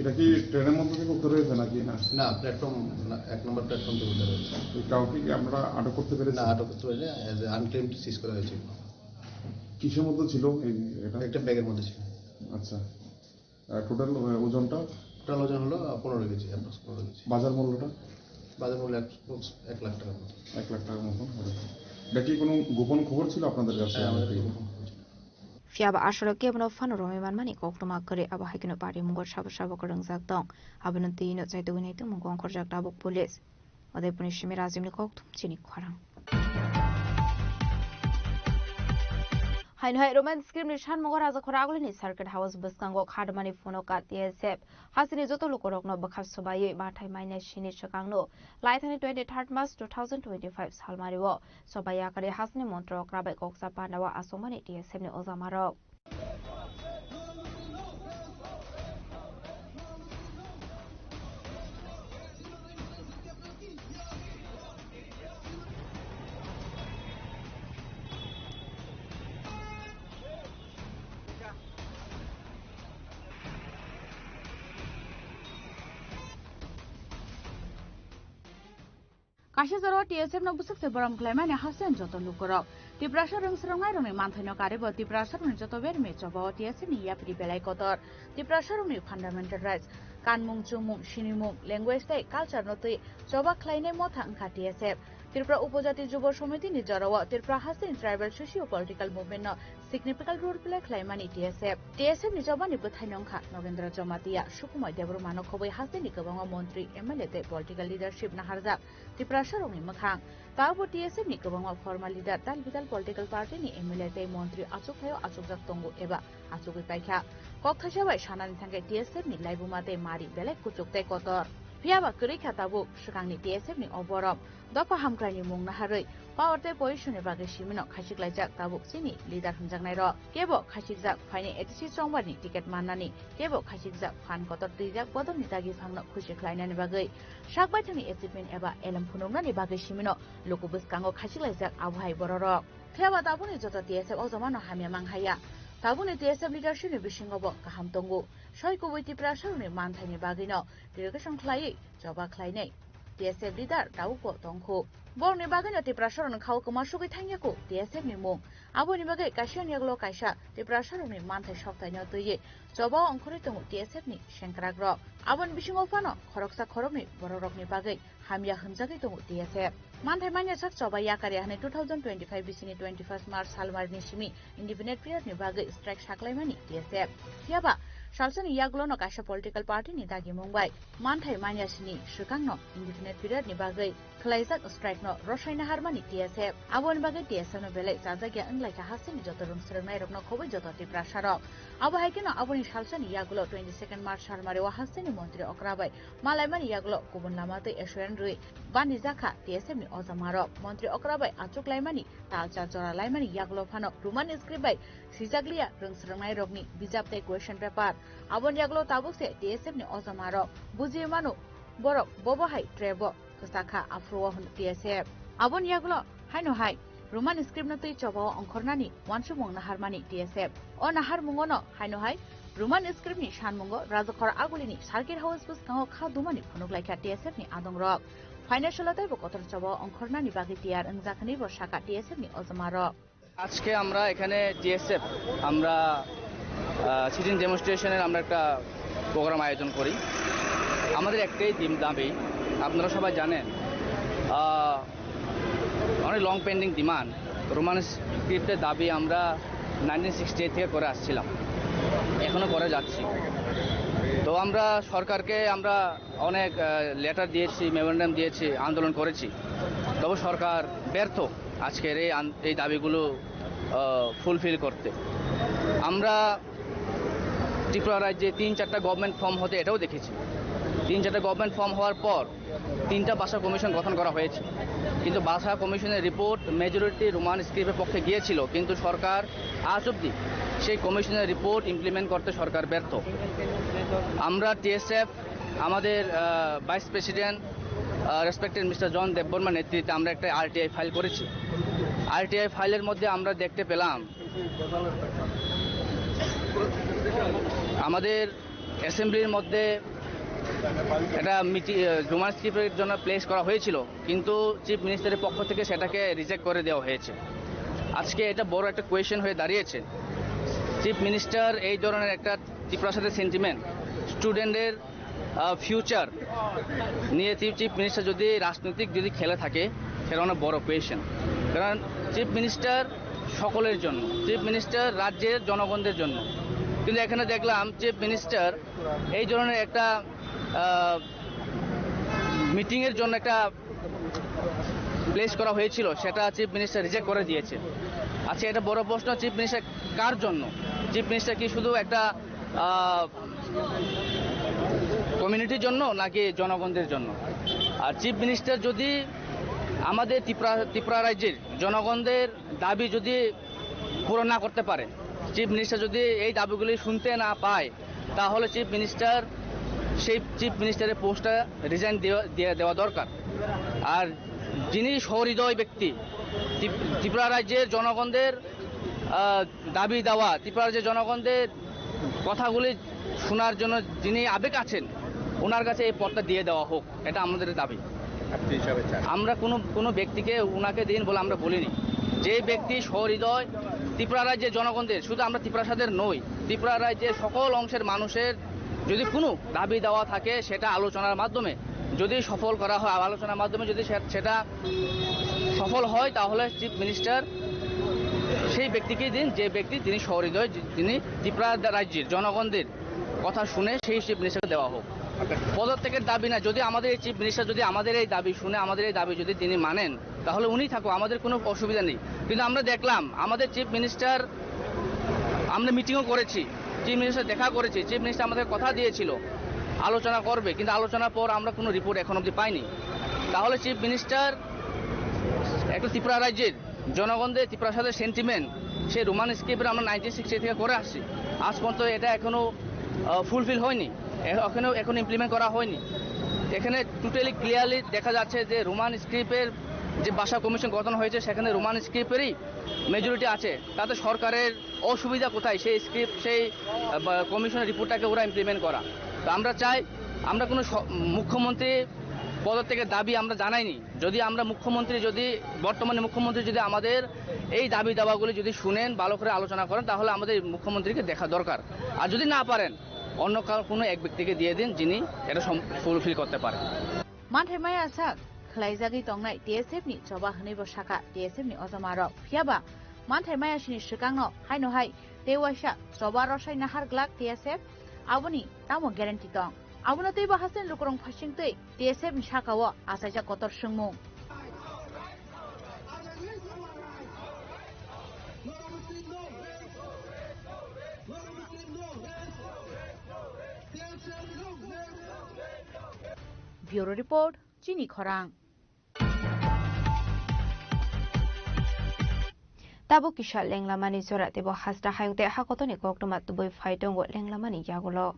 এটা কি ট্রেনের মধ্যে থেকে উদ্ধার হয়েছে নাকি না? না, প্ল্যাটফর্ম, না, এক নম্বর প্ল্যাটফর্ম থেকে উদ্ধার হয়েছে। ওই কাউকে কি আমরা আটক করতে পেরেছি? না, আটক করতে পারিনি, অ্যাজ এ আনক্লেমড সিজ করা হয়েছে। কিসের মধ্যে ছিল এই, এটা? একটা ব্যাগের মধ্যে ছিল। আচ্ছা। আহ, টোটাল, আহ, ওজনটা? টোটাল ওজন হলো, আহ, পনেরো কেজি, অ্যাপ্রক্স পনেরো কেজি। বাজার মূল্যটা? বাজার মূল্য অ্যাপ্রক্স এক লাখ টাকার মতো। এক লাখ টাকার মতন হবে। এটা কি কোনো গোপন খবর ছিল আপনাদের কাছে? হ্যাঁ, আমাদের গোপন খবর ছিল। Phiya ba aswk kebono phano romwi manmani koktwma kwrwi, abo hai kheno patimungno sabo sabo kwrwngjak tong. Abono twi no chaitugwi naitukmungo ongkhorjak tabuk police. Udaipurni simi Rajibni kokthum chini khorang. Haino hai Roman script ni sanmungo Raja Khora Agulini Circuit House bwskango khadmani phuno ka T S F. Hasini joto lukurokno bwkha swbaiwi bathai mainai sini swkangno laithani twenty third March two thousand twenty-five salmario swbai yakarwi hasini montrok rabai koksa pandao achukmani T S F ni ojamarok. Kaisa jorao T S F no bwswk se borom khlaimani haste joto lukurok. Tiprasa rwngswrwngnairokni manthaino karibo Tiprasarokni joto bermi chobao T S F ni yapri belai kotor. Tiprasarokni fundamental rights, kanmung, chumung, sinimung, language tei culture no twi choba khlainai motha wngkha T S F. Tripura Upojati Jubo Somiti ni jorao Tripura hasteni tribal socio-political movement no significant role play khlaimani T S F. T S F ni chobani bwthaino wngkha Nogendra Jamatia, Sukumoi Debbarma no khobwi hasteni kwbangma montri, M L A tei political leadership naharjak Tiprasarokni mwkhang. Tabukbo T S F ni kwbangma former leader, dal bidal political party ni M L A tei montri achukthai-o achukjak tongo eba achugwi paikha. Kok thaisa bai sanani thangkhe T S F ni laibuma tei mari belai kuchuk tei kotor. Phiyaba kwrwi kha tabuk swkangni T S F ni o borom. Dopha hamkraini mung naharwi power tei position ni bagwi simino khaichiklaijak tabuk chini leader hwnjaknairok. Kebo khaichikjak phainai A D C chongbarni ticket mannani, kebo khaichikjak phan kotor twijak bodolni dagi phangno khusi khlainani bagwi sak baithangni achievement eba elem phunuknani bagwi simino luku bwskango khaichiklaijak abo hai bororok. Phiyaba tabukni joto T S F o jomano hamya manghaya. Tabukni T S F leadership ni bisingo bo kaham tongo. Soi kubui Tiprasarokni manthaini bagwino relocation khlaiwi choba khlainai T S F leader tabukbo tongkhu. Borokni bagwino Tiprasarokni khao kwma sugwi thangya kho T S F ni mung. Aboni bagwi kaisa ni yagulo kaisa Tiprasarokni manthai soktaino twiwi chobao ongkhorwi tongo T S F ni sengkrakrok. Aboni bisingo phano khoroksa khoroknwi borokrokni bagwi hamya hwnjagwi tongo T S F. Manthai manya sak choba yakarya hwnwi two thousand twenty-five bisini twenty-first March salmarini simi indefinite period ni bagwi strike saklaimani T S F. Phiyaba salsani yagulono kaisa political party ni dagimung bai manthai manya sini swkangno indefinite period ni bagwi khwlaijak strike no rwsai naharmani T S F. Aboni bagwi T S F no belai chajakya wnglaikha hasteni joto rwngswrwngnairokno khobwi joto Tiprasarok. Abo hai kheno aboni salsani yagulo twenty-second March salmario hasteni montri okra bai malaimani yagulo kubun lama twi assurance rwi bandijakha T S F ni ojamarok. Montri okra bai achuklaimani talcha jora laimani yagulo phano Roman script bai swijakliya rwngswrwngnairokni bijap tei question paper. Aboni yagulo tabuk se T S F ni ojamarok bujiwi mano borok bobo hai trap o kwchakha aphuru o hwn T S F. Aboni yagulo haino hai Roman script no twi chobao ongkhornani uansukmung naharmani T S F. O naharmungono haino hai Roman script ni sanmungo Rajakhor Agulini Circuit House bwskango kha dumani phunuklaikha T S F ni adongrok. Financial o teibo kotor chobao ongkhornani bagwi tiyar wngjak hwnwibo sakha T S F ni ojamarok. আজকে আমরা এখানে টিএসএফ, আমরা সিটিং ডেমনস্ট্রেশনের আমরা একটা প্রোগ্রাম আয়োজন করি। আমাদের একটাই দিম- দাবি, আপনারা সবাই জানেন, আহ, অনেক লং পেন্ডিং ডিমান্ড, রোমান স্ক্রিপ্টের দাবি আমরা নাইনটিন সিক্সটি এইট থেকে করে আসছিলাম, এখনও করে যাচ্ছি। তো আমরা সরকারকে আমরা অনেক লেটার দিয়েছি, মেমোরেন্ডাম দিয়েছি, আন্দোলন করেছি, তবে সরকার ব্যর্থ আজকের এই আন- এই দাবিগুলো ফুলফিল করতে। আমরা ত্রিপুরা রাজ্যে তিন চারটা গভর্নমেন্ট ফর্ম হতে এটাও দেখেছি, তিন চারটা গভর্নমেন্ট ফর্ম হওয়ার পর তিনটা ভাষা কমিশন গঠন করা হয়েছে, কিন্তু ভাষা কমিশনের রিপোর্ট মেজরিটি রোমান স্ক্রিপ্টের পক্ষে গিয়েছিল, কিন্তু সরকার আজ অবধি সেই কমিশনের রিপোর্ট ইমপ্লিমেন্ট করতে সরকার ব্যর্থ। আমরা টিএসএফ, আমাদের vice president respected mister John দেববর্মার নেতৃত্বে আমরা একটা আরটিআই ফাইল করেছি। আরটিআই ফাইলের মধ্যে আমরা দেখতে পেলাম আমাদের অ্যাসেম্বলির মধ্যে একটা মিটিং রোমান স্ক্রিপ্টের জন্য প্লেস করা হয়েছিল, কিন্তু চিফ মিনিস্টারের পক্ষ থেকে সেটাকে রিজেক্ট করে দেওয়া হয়েছে। আজকে এটা বড় একটা কোয়েশ্চেন হয়ে দাঁড়িয়েছে। চিফ মিনিস্টার এই ধরনের একটা ত্রিপুরার সাথে সেন্টিমেন্ট, স্টুডেন্টের ফিউচার নিয়ে চিফ চিফ মিনিস্টার যদি রাজনৈতিক যদি খেলে থাকে, সেটা অনেক বড় কোয়েশ্চেন। কারণ চিফ মিনিস্টার সকলের জন্য, চিফ মিনিস্টার রাজ্যের জনগণদের জন্য। কিন্তু এখানে দেখলাম চিফ মিনিস্টার এই ধরনের একটা মিটিংয়ের জন্য একটা প্লেস করা হয়েছিল, সেটা চিফ মিনিস্টার রিজেক্ট করে দিয়েছে। আচ্ছা, এটা বড় প্রশ্ন, চিফ মিনিস্টার কার জন্য? চিফ মিনিস্টার কি শুধু একটা কমিউনিটির জন্য নাকি জনগণদের জন্য? আর চিফ মিনিস্টার যদি আমাদের ত্রিপুরা ত্রিপুরা রাজ্যের জনগণদের দাবি যদি পূরণ না করতে পারে, চিফ মিনিস্টার যদি এই দাবিগুলি শুনতে না পায়, তাহলে চিফ মিনিস্টার সেই চিফ মিনিস্টারের পোস্টটা রিজাইন দেওয়া দিয়ে দেওয়া দরকার। আর যিনি সহৃদয় ব্যক্তি, ত্রিপ- ত্রিপুরা রাজ্যের জনগণদের আহ, দাবি দাওয়া, ত্রিপুরা রাজ্যের জনগণদের কথাগুলি শোনার জন্য যিনি আবেগ আছেন, ওনার কাছে এই পদটা দিয়ে দেওয়া হোক, এটা আমাদের দাবি। প্রার্থী হিসাবে চান? আমরা কোনো, কোনো ব্যক্তিকে ওনাকে দিন বলে আমরা বলিনি। যে ব্যক্তি সহৃদয় ত্রিপুরা রাজ্যের জনগণদের, শুধু আমরা ত্রিপুরা সাদের নই, ত্রিপুরা রাজ্যের সকল অংশের মানুষের যদি কোনো দাবি দাওয়া থাকে, সেটা আলোচনার মাধ্যমে যদি সফল করা হয়, আলোচনার মাধ্যমে যদি সে-, সেটা সফল হয়, তাহলে চিফ মিনিস্টার সেই ব্যক্তিকেই দিন, যে ব্যক্তি তিনি সহৃদয়, যিনি ত্রিপুরা রাজ্যের জনগণদের কথা শুনে সেই চিফ মিনিস্টারকে দেওয়া হোক। পদত্যাগের দাবি না, যদি আমাদের এই চিফ মিনিস্টার যদি আমাদের এই দাবি শুনে, আমাদের এই দাবি যদি তিনি মানেন, তাহলে উনি থাকুক, আমাদের কোনো অসুবিধা নেই। কিন্তু আমরা দেখলাম আমাদের চিফ মিনিস্টার, আমরা মিটিংও করেছি, চিফ মিনিস্টার দেখা করেছি, চিফ মিনিস্টার আমাদের কথা দিয়েছিল আলোচনা করবে, কিন্তু আলোচনার পর আমরা কোনো রিপোর্ট এখন অবধি পাইনি। তাহলে চিফ মিনিস্টার একটা ত্রিপুরা রাজ্যের জনগণদের, ত্রিপুরা সাদের সেন্টিমেন্ট, সেই রোমান স্ক্রিপ্টের আমরা নাইনটিন সিক্সটি থেকে করে আসছি, আজ পর্যন্ত এটা এখনো ফুলফিল হয়নি, এ-, এখনো, এখনো ইমপ্লিমেন্ট করা হয়নি। এখানে টোটালি ক্লিয়ারলি দেখা যাচ্ছে যে রোমান স্ক্রিপ্টের যে ভাষা কমিশন গঠন হয়েছে, সেখানে রোমান স্ক্রিপ্টেরই মেজরিটি আছে, তাতে সরকারের অসুবিধা কোথায়? সেই স্ক্রিপ্ট, সেই, আহ, বা কমিশনের রিপোর্টটাকে ওরা ইমপ্লিমেন্ট করা। তো আমরা চাই, আমরা কোনো স-, মুখ্যমন্ত্রী পদত্যাগের দাবি আমরা জানাইনি। যদি আমরা মুখ্যমন্ত্রী, যদি বর্তমানে মুখ্যমন্ত্রী যদি আমাদের এই দাবি দাবাগুলি যদি শুনেন, ভালো করে আলোচনা করেন, তাহলে আমাদের মুখ্যমন্ত্রীকে দেখা দরকার। আর যদি না পারেন, অন্য কারো কোনো এক ব্যক্তিকে দিয়ে দিন, যিনি এটা সম-, ফুলফিল করতে পারেন। Manthai maya sak khlaijagwi tongnai T S F ni choba hwnwibo sakha T S F ni ojomarok. Phiyaba manthai maya sini swkangno haino hai tei waisa choba rwsai nahar glak T S F, aboni tamo guarantee tong? Abono teibo haste ni lukurok phaisingtwi T S F ni sakao achaijak kotor swngmung. Bureau Report, Chini Khorang. Tabuk kisa lenglamani jora teibo hasta hayung tei hakotoni koktwma tubui phai tongo lenglamani yagulo.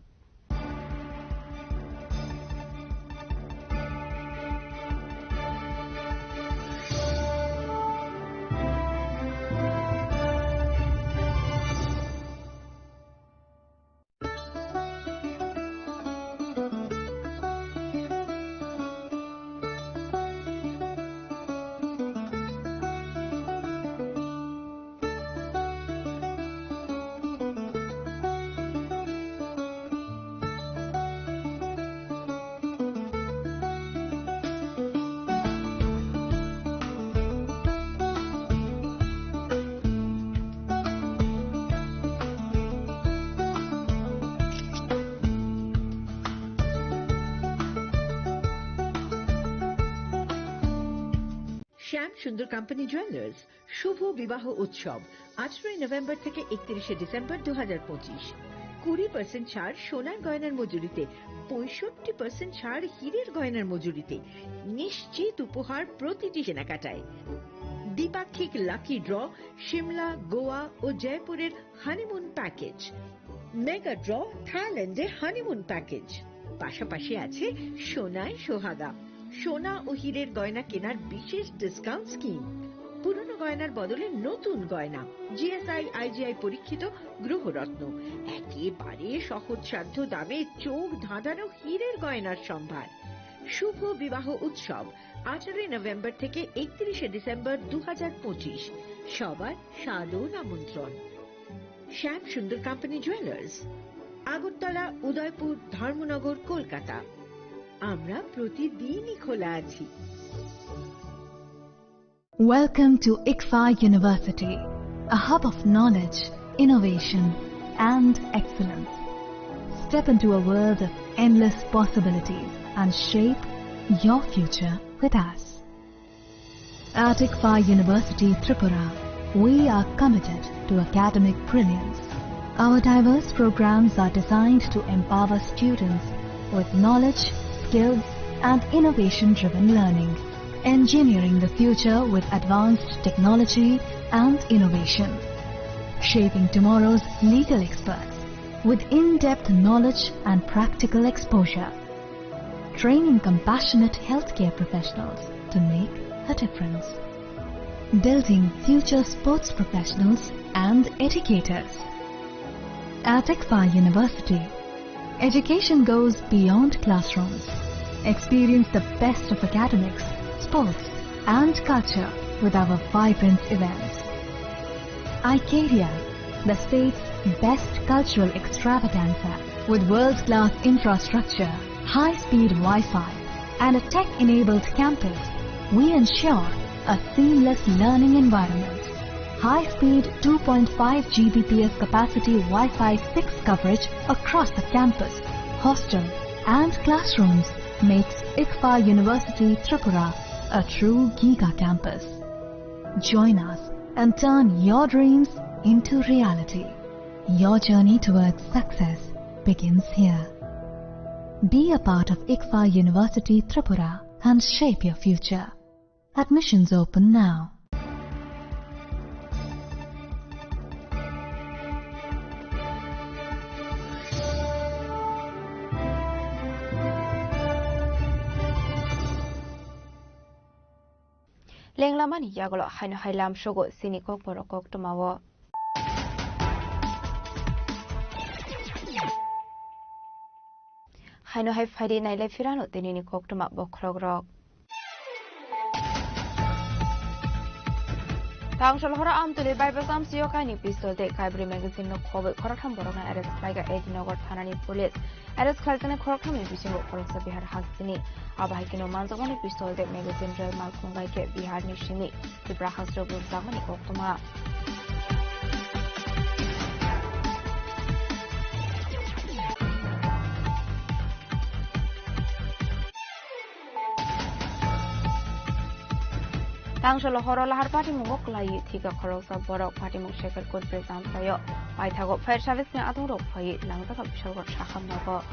শ্যাম সুন্দর company jewellers, শুভ বিবাহ উৎসব, আঠারোই নভেম্বর থেকে একত্রিশে ডিসেম্বর দু হাজার পঁচিশ। কুড়ি পার্সেন্ট ছাড় সোনার গয়নার মজুরিতে, পঁয়ষট্টি পার্সেন্ট ছাড় হীরের গয়নার মজুরিতে, নিশ্চিত উপহার প্রতিটি কেনাকাটায়। দ্বিপাক্ষিক লাকি ড্র, সিমলা, গোয়া ও জয়পুরের হানিমুন প্যাকেজ। মেগা ড্র, থাইল্যান্ডে হানিমুন প্যাকেজ। পাশাপাশি আছে সোনায় সোহাগা, সোনা ও হীরের গয়না কেনার বিশেষ ডিসকাউন্ট স্কিম। পুরনো গয়নার বদলে নতুন গয়না, G S I, I G I পরীক্ষিত গ্রহরত্ন, একেবারে সহজসাধ্য দামে চোখ ধাঁধানো হীরের গয়নার সম্ভার। শুভ বিবাহ উৎসব, আঠারোই নভেম্বর থেকে একত্রিশে ডিসেম্বর দু হাজার পঁচিশ। সবার সাদর আমন্ত্রণ। শ্যাম সুন্দর কোম্পানি জুয়েলার্স, আগরতলা, উদয়পুর, ধর্মনগর, কলকাতা। আমরা প্রতিদিনই খোলা আছি। Welcome to ICFAI University, a hub of knowledge, innovation, and excellence. Step into a world of endless possibilities and shape your future with us. At ICFAI University Tripura, we are committed to academic brilliance. Our diverse programs are designed to empower students with knowledge, skills, and innovation-driven learning, engineering the future with advanced technology and innovation, shaping tomorrow's legal experts with in-depth knowledge and practical exposure, training compassionate healthcare professionals to make a difference, building future sports professionals and educators. At ICFAI University, education goes beyond classrooms. Experience the best of academics, sports, and culture with our vibrant events. Icaria, the state's best cultural extravaganza, with world-class infrastructure, high-speed Wi-Fi, and a tech-enabled campus, we ensure a seamless learning environment. High-speed two point five G B P S capacity Wi-Fi six coverage across the campus, hostel, and classrooms makes ICFA University Tripura a true giga campus. Join us and turn your dreams into reality. Your journey towards success begins here. Be a part of ICFA University Tripura and shape your future. Admissions open now. Lenglamani yagulo haino hai lamsogo chini kokborok koktwmao. Haino hai phaidi nailai phirano tinini koktwma bokhorokrok. Tangsolhora Amtuli bypass amsio kaini pistol tei kaibri magazine no khobwi khoroktham borokno arrest khlaikha A D Nagar thanani police. Arrest khlaijaknai khoroktham ni bisingo khoroksa Bihar hasteni. Abo hai kheno manjakmani pistol tei magazine rwui malkhung bai khe Bihar ni simi Tipra hasteo bujjakmani koktwma. Tangsolo horo lahar patimungo kwlaiwi thika khoroksa borok, patimung Shekhar Kundre Jamsaio paithago fire service ni adongrok phaiwi langjakha Bishalgarh sakham nogo.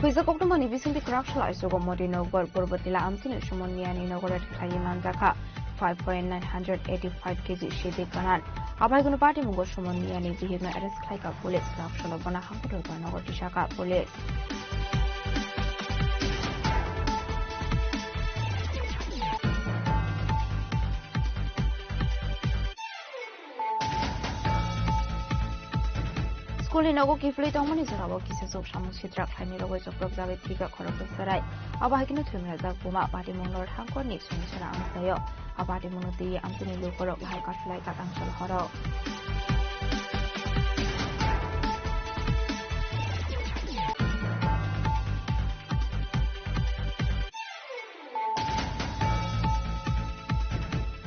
Huijak koktwmani bisingtwi kwrak sal aichugo Modi Nagar, Purbo Tila amchini Suman Miyani nogo ret khlaiwi manjakha five point nine hundred eighty five K G sidi kanan. Abai kunu patimungo Suman Miyani bihikno arrest khlaikha police, kwrak salo bono habutor nogo tisakha police. School ni nogo kiphilwi tongmani jorao kisachuk samung sitra khlaini rogwi chopropjagwi thika khoroksa chwrai. Abo hai kheno thwimrajak buma patimung North Hangkor ni Sonisora amchaio. A patimungno twiwi amchaini lukurok lahai kasulai katang sal horo.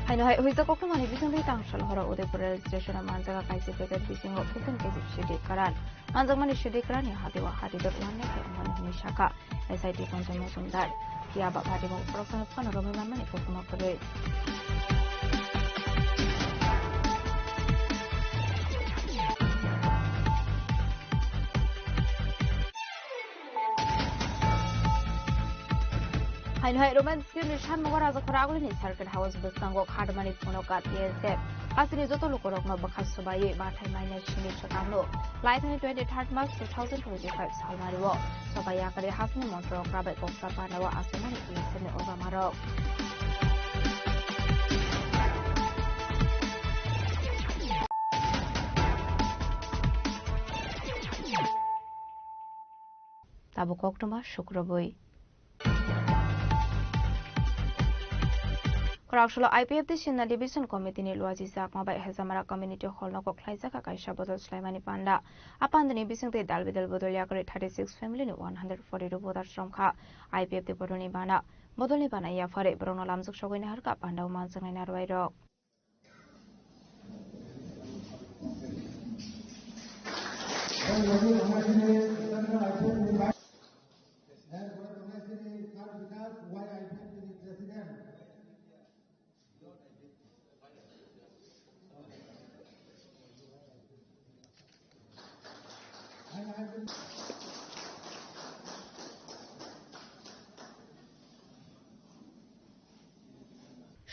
Haino hai huijak koktwmani bisingtwi tangsal horo Udaipur rail station o manjaga kaisa packet bisingo fifteen K G sidi karan. Manjakmani sidi karan ni hati o hati dot one lakh wngmani hwnwi sakha S I T Kanchan Majumdar. Phiya ba patimung khoroksa phano romwi manmani koktwma kwrwi. Haino hai Roman script ni sammungo Rajakhora Agulini Circuit House bwskango khadmani phuno ka T S F. Hasteni joto lukurokno bwkha swbaiwi bathai maina sini swkangno laithani twenty third March two thousand twenty-five salmario swbai yakarwi hasteni montrok rabai koksa panao achukmani T S F ni ogamarok. Tabuk koktwma sukrubwi. Kwraksalo I P F T Sinna Division Committee ni luaji chakma bai Hejamara Community Hall nogo khlaijak kaisa bodol swlaimani panda. A pandani bisingtwi dal bidal bodol yakarwi thirty six family ni one hundred forty two voters romkha. I P F T bodolni bana, bodolni bana yapharwi borokno lamjak sogwi naharkha pandao manjaknai narwai rok.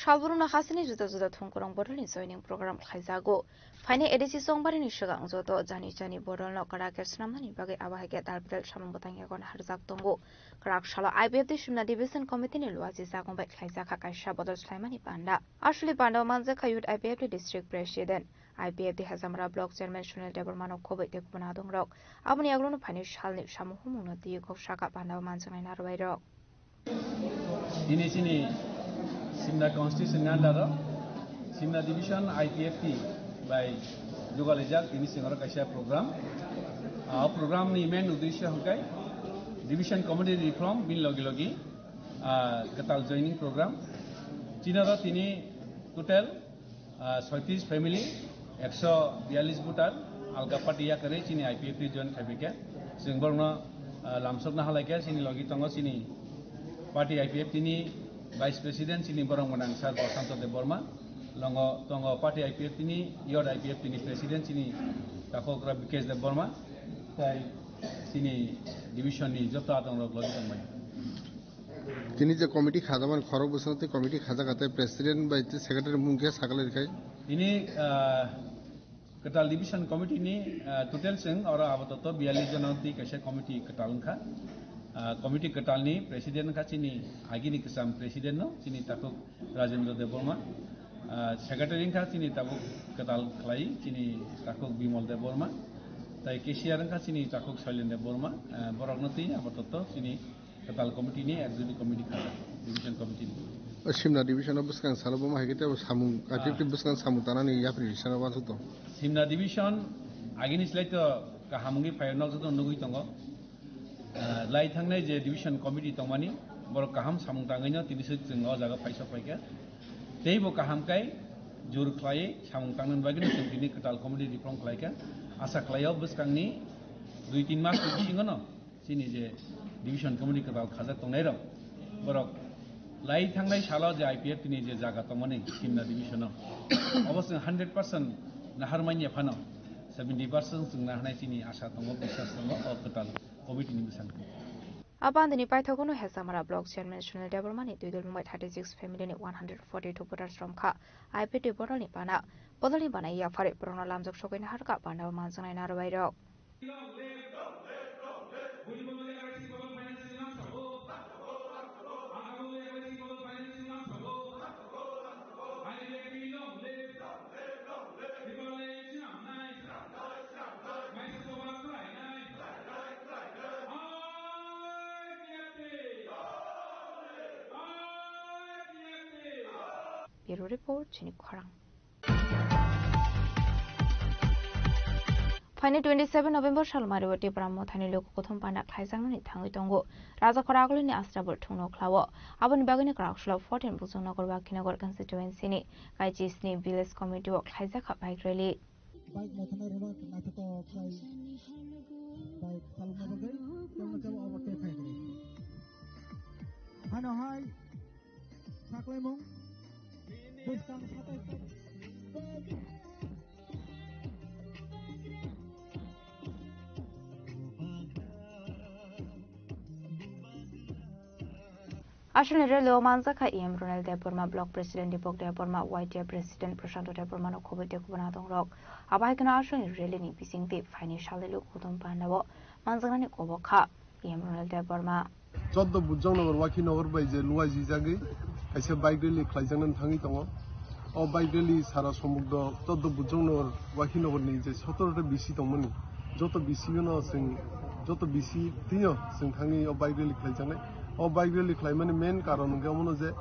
Salbrum no hasini juda juda thongkorong bodolni joining program khlaijago. Phaini A D C chongbarini swkang joto jani jani bodolno kwrak khe swnamnani bagwi abo hai khe dal bidal samung bwtang yago naharjak tongo. Kwrak salo I P F T Simna Division Committee ni luachi jagong bai khlaijak kha kaisa bodol swlaimani panda. Aswli panda o manjak kha Youth I P F T District President, I P F T Hajamara Block Chairman Sunil Debbarma no khobwi tei kubun adongrok. Aboni yagulo no phaini salni samung humung no twi kok saka panda o manjaknai narwai rok. Tini chini Simna constituency ni under o Simna division I P F T bai jugalaijak tini singoro kaisa program. Ah, o program ni main uddesho hwnkhe division committee reform, bini logi logi, ah, kwtal joining program. Chini oro tini total ah, soitrish family, ekso biyalish voter, alga party yakarwi chini I P F T join khaiphaikha. Chwng borokno, ah, lamsokna halaikha, chini logi tongo chini party I P F T ni Vice President, chini borok mwnang Sir Prosanto Debbarma, longo tongo party I P F T ni, Youth I P F T ni President, chini takhokra Bikesh Debbarma, tai chini division ni joto adongrok logi tongmani. Tini je committee khajamani khorok bwskango tei committee khajak kha tei president bai tei secretary mung khe sakhlai rwkha. Tini, ah, kwtal division committee ni, ah, total chwng oro apatot biyalish jona twi kaisa committee kwtal wngkha. Ah, committee kwtal ni president wngkha chini agini kwcham president no, chini takhuk Rajendra Debbarma. Ah, secretary wngkha chini tabuk kwtal khlai chini takhuk Bimal Debbarma. Tai cashier wngkha chini takhuk Shailen Debbarma. Ah, borokno twi apatot chini Kwtal committee ni executive committee kha, division committee ni. O Simna division o bwskang salo bo ma hai khe tei bo samung, Ah. activity bwskang samung tanani yapri sana wansuk tong. Simna division agini slai to kaham wngwi phaio, nok joto nugwi tongo. Ah, lai thangnai je division committee tongmani, borok kaham samung tangwi no tini se chwng o jaga phaisa phaikha. Tei bo kaham kai jur khlai samung tangnani bagwi no chwng tini kwtal committee reform khlaikha. Asa khlaio bwskangni dui tin mas ni bisingo no chini je division committee kwtal khajak tongnai rok, borok lai thangnai salo je I P F T ni je jaga tongmani Simna division o, obo chwng hundred percent nahar manya phano seventy percent chwng naharnai chini asa tongo, biswas tongo o kwtal committee ni bwskango. A bandini paithago no Hesamara Block Chairman Sunil Debbarma ni twi dol mungbai thirty six family ni one hundred forty two voters romkha I P F T bodolni bana. Bodolni bana yaphari borokno lamjak sogwi naharkha bana o manjaknai narwai rok. Bureau Report, chini khorang. Phaini twenty seven November sal Mariwati Bram Mothani luku kuthum panda khlaijaknani thangwi tongo. Rajakhor agulini Astabul thungno khlao. Aboni bagwino kwraksalo fourteen Bujongnagar Wakhinagar constituency ni kaichi sni village committee o khlaijak kha bike rally. Bike naithoknai rwno naithotok khlai bike chalokna bagwi tei omo tei omo overtake khai rw. Hano hai Saklaimung. Bwskang satai. Aswkni rally o manjakha E M Ronel Debbarma, Block President Deepak Debbarma, Y T A President Prashanto Debbarma no khobwi tei kubun adongrok. Abo hai kheno aswkni rally ni bisingtwi phaini salni luku kuthum panda o manjaknani kobok kha. E M Ronel Debbarma. Choddo Bujongnagar Wakhinagar bai je luaijijagwi kaisa bike rally khlaijaknani thangwi tongo. O bike rally sara somudro choddo Bujongnagar Wakhinagar ni je sotoro ta B C tongmani, joto B C no chwng, joto B C twiyo chwng thangwi o bike rally khlaijaknai. O bike rally khlaimani main karon hwnkhe omono je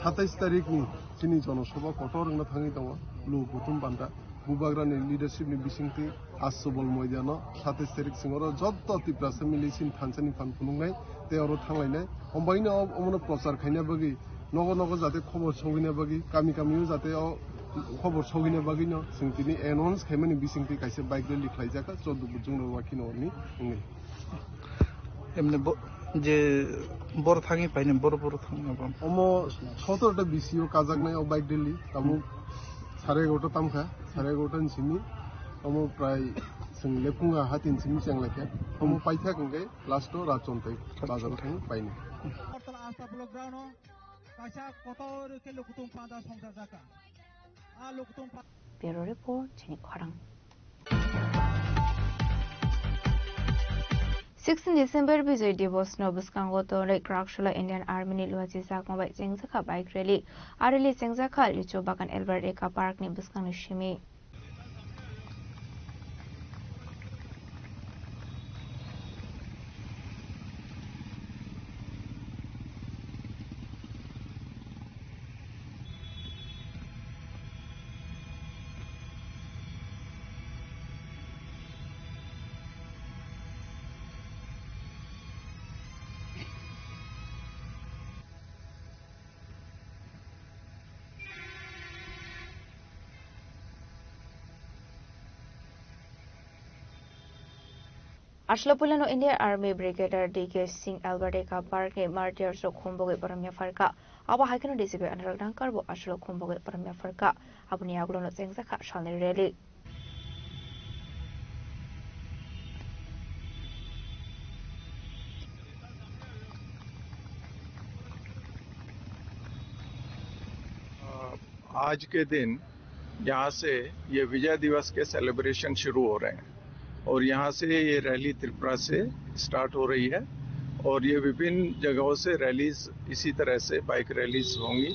satais tarikh ni chini jonosabha kotor wngna thangwi tongo, luku kuthum panda. Bubagrani leadership ni bisingtwi Astabul moidano satais tarik singoro joto Tiprasa mili chini thansa ni phan phunuknai tei oro thanglainai. Ombaino omono prochar khaina bagwi nogo nogo jate khobor sogwina bagwi, kami kami o jate o khobor sogwina bagwino chwng tini announce khaimani bisingtwi kaisa bike rally khlaijak kha choddo Bujongnagar Wakhinagar ni wngwi. Emne bo, je bor thangwi paine bor bor thangna bo. Omo sotoro ta B C o kajaknai o bike rally, tabuk sare egarota tamkha, sare egarota ni simi, omo prai chwng lephunga hati ni simi chenglaikha, omo paithak hwnkhe last o Rajchontai bazar o thangwi painai. Kaisa kotor khe lukutung panda songchajakha. A lukutung pa- Bureau Report, Chini Khorang. Sixteen December Bijoy Diwas no bwskango tonwi Krakshala Indian Army ni luachi jakma bai chengjakha bike rally. A rally chengjakha Lichu Bagan Albert Ekha Park ni bwskangni simi. Aswlwi puilano Indian Army Brigadier D K Singh Albert Ekha Park ni martyrs rok humbogwi borom yapharkha. Abo hai kheno D C P Anurag Dangkar bo aswlwi humbogwi borom yapharkha. Aboni yagulono chengjakha salni rally. आज के दिन यहाँ से ये विजय दिवस के सेलिब्रेशन शुरू हो रहे हैं और यहाँ से ये रैली त्रिपुरा से स्टार्ट हो रही है और ये विभिन्न जगहों से रैलीज इसी तरह से बाइक रैलीज होंगी।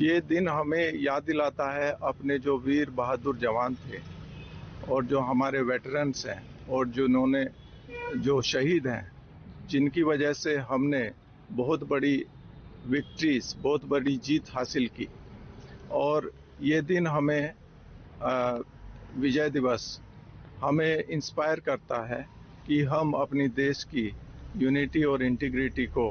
ये दिन हमें याद दिलाता है अपने जो वीर बहादुर जवान थे और जो हमारे वेटरन्स हैं और जिन्होंने, जो शहीद हैं, जिनकी वजह से हमने बहुत बड़ी विक्ट्रीज, बहुत बड़ी जीत हासिल की। और ये दिन हमें, अ, विजय दिवस हमें इंस्पायर करता है कि हम अपनी देश की यूनिटी और इंटीग्रिटी को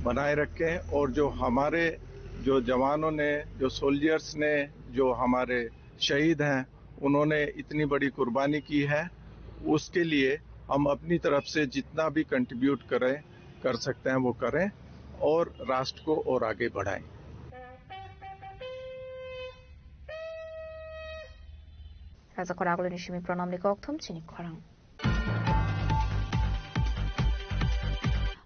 बनाए रखें और जो हमारे, जो जवानों ने, जो सोल्जर्स ने, जो हमारे शहीद हैं, उन्होंने इतनी बड़ी कुर्बानी की है, उसके लिए हम अपनी तरफ से जितना भी कंट्रीब्यूट करें, कर सकते हैं, वो करें और राष्ट्र को और आगे बढ़ाएं। Raja Khorang Agulini simi pranamni kokthum chini khorang.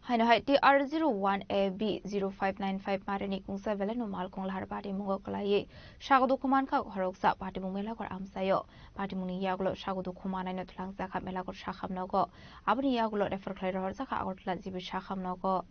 Haino hai T R zero one A B zero five nine five marini kungsa belai no malkhung lahar patimungo kwlaiwi sago dukhu mankha khoroksa patimung melakhor amsaio. Patimungni yagulo sago dukhu manaino twlangjakha melakhor sakham nogo. Aboni yagulo refer khlai rohorjakha Agartala G B sakham nogo.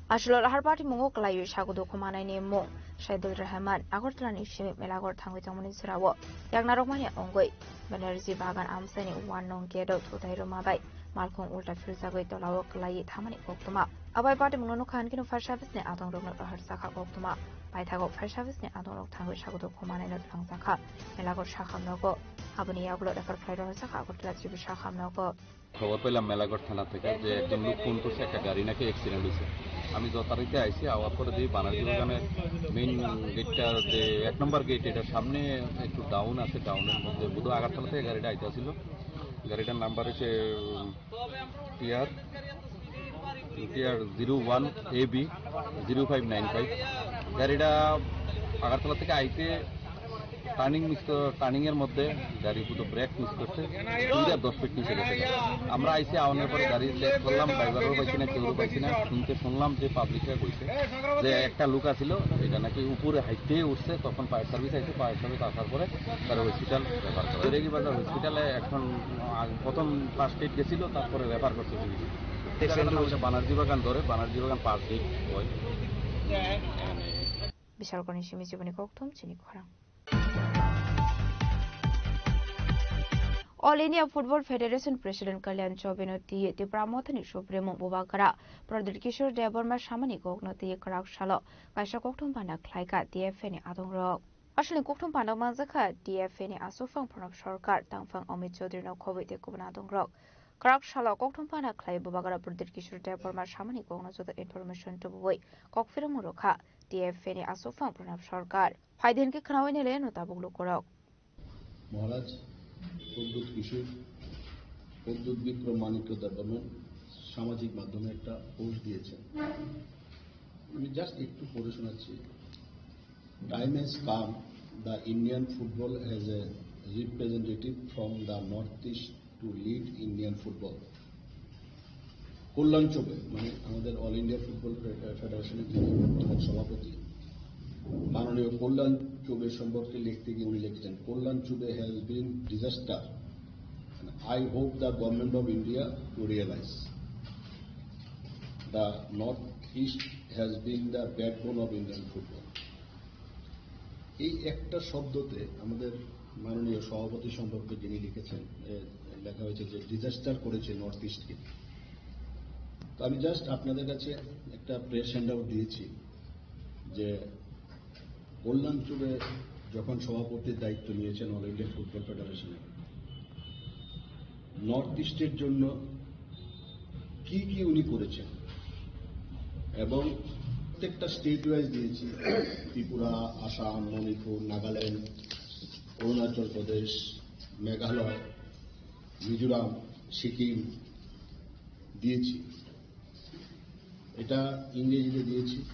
Aswlwi lahar patimungo kwlaiwi sago dukhu manaini mung Saidul Rahman, Agartala ni simi melakhor thangwi tongmani jorao yakna rokmani ongwi Banerjee Bagan amchaini one nong gate o thutai rwma bai malkhung ulta philjagwi tolao kwlaiwi thamani koktwma. Abai patimungno nukha hinkhe no fire service ni adongrokno rohorjakha koktwma. Paithago fire service ni adongrok thangwi sago dukhu manaino twlangjakha melakhor sakham nogo. Aboni yagulo refer khlai rohorjakha Agartala G B sakham nogo. খবর পেলাম মেলাঘর থানা থেকে যে একজন লোক ফোন করছে, একটা গাড়ি নাকি অ্যাক্সিডেন্ট হয়েছে। আমি যথারীতি আইছি, আওয়ার পরে দেখি বানারজি বাগানের মেইন গেটটা, যে এক নম্বর গেট, এটার সামনে একটু ডাউন আছে, ডাউনের মধ্যে বোধহয় আগরতলা থেকে গাড়িটা আইতেছিল। গাড়িটার নাম্বার হচ্ছে TR TR zero one A B zero five nine five. গাড়িটা আগরতলা থেকে আইতে টার্নিং মিস, টার্নিং এর মধ্যে গাড়ি পুরো ব্রেক মিস করছে, দুইটা দশ ফিট নিচে গেছে। আমরা আইসি আওয়ানোর পরে গাড়ি চেক করলাম, ড্রাইভারও পাইছি না, কেউ পাইছি না। শুনতে শুনলাম যে পাবলিকে কইছে যে একটা লোক আছিল, এটা নাকি উপরে হাইটে উঠছে, তখন ফায়ার সার্ভিস আইছে, ফায়ার সার্ভিস আসার পরে তারা হসপিটাল রেফার করে। রেগি বাজার হসপিটালে এখন, আহ, প্রথম ফার্স্ট এইড গেছিল, তারপরে রেফার করছে। বানারজি বাগান ধরে, বানারজি বাগান পাঁচ দিন হয়। Bisalkorni simi chiboni kokthum chini khorang. All India Football Federation President Kalyan Chaubey no twi Tipra Mothani Supremo Bubagra Pradyut Kishore Debbarma samani kokno twi kwrak salo kaisa kokthum bana khlaikha T F A ni adongrok. Aswlni kokthum panda manjakha T F A ni aswkphang Pranab Sarkar, tangphang Amit Chaudhary no khobwi tei kubun adongrok. Kwrak salo kokthum panda khlai Bubagra Pradyut Kishore Debbarma samani kokno joto information tubuwi kok phirwngmung rwkha T F A ni aswkphang Pranab Sarkar. Phaidi hinkhe khnaui naile no tabuk lukurok. মহারাজ প্রদ্যুৎ কিশোর, প্রদ্যুৎ বিক্রম মাণিক্য দেববর্মন সামাজিক মাধ্যমে একটা পোস্ট দিয়েছেন। আমি জাস্ট একটু পড়ে শোনাচ্ছি। Time has come, the Indian football has a representative from the North East to lead Indian football. কল্যাণ চুবে, মানে আমাদের অল ইন্ডিয়া ফুটবল ফে-, ফেডারেশনের যিনি বর্তমান সভাপতি, মাননীয় কল্যাণ চুবে সম্পর্কে লিখতে গিয়ে উনি লিখেছেন, "Kalyan Chube has been disaster. And I hope the government of India to realize the North East has been the backbone of Indian football." এই একটা শব্দতে আমাদের মাননীয় সভাপতি সম্পর্কে যিনি লিখেছেন, এ, লেখা হয়েছে যে ডিজাস্টার করেছে নর্থ ইস্টকে। তো আমি জাস্ট আপনাদের কাছে একটা প্রেস হ্যান্ডআউট দিয়েছি যে কল্যাণ চুবে যখন সভাপতির দায়িত্ব নিয়েছেন অল ইন্ডিয়া ফুটবল ফেডারেশনের, নর্থ ইস্টের জন্য কি কি উনি করেছেন এবং প্রত্যেকটা স্টেট ওয়াইজ দিয়েছি, ত্রিপুরা, আসাম, মণিপুর, নাগাল্যান্ড, অরুণাচল প্রদেশ, মেঘালয়, মিজোরাম, সিকিম দিয়েছি। এটা ইংরেজিতে দিয়েছি,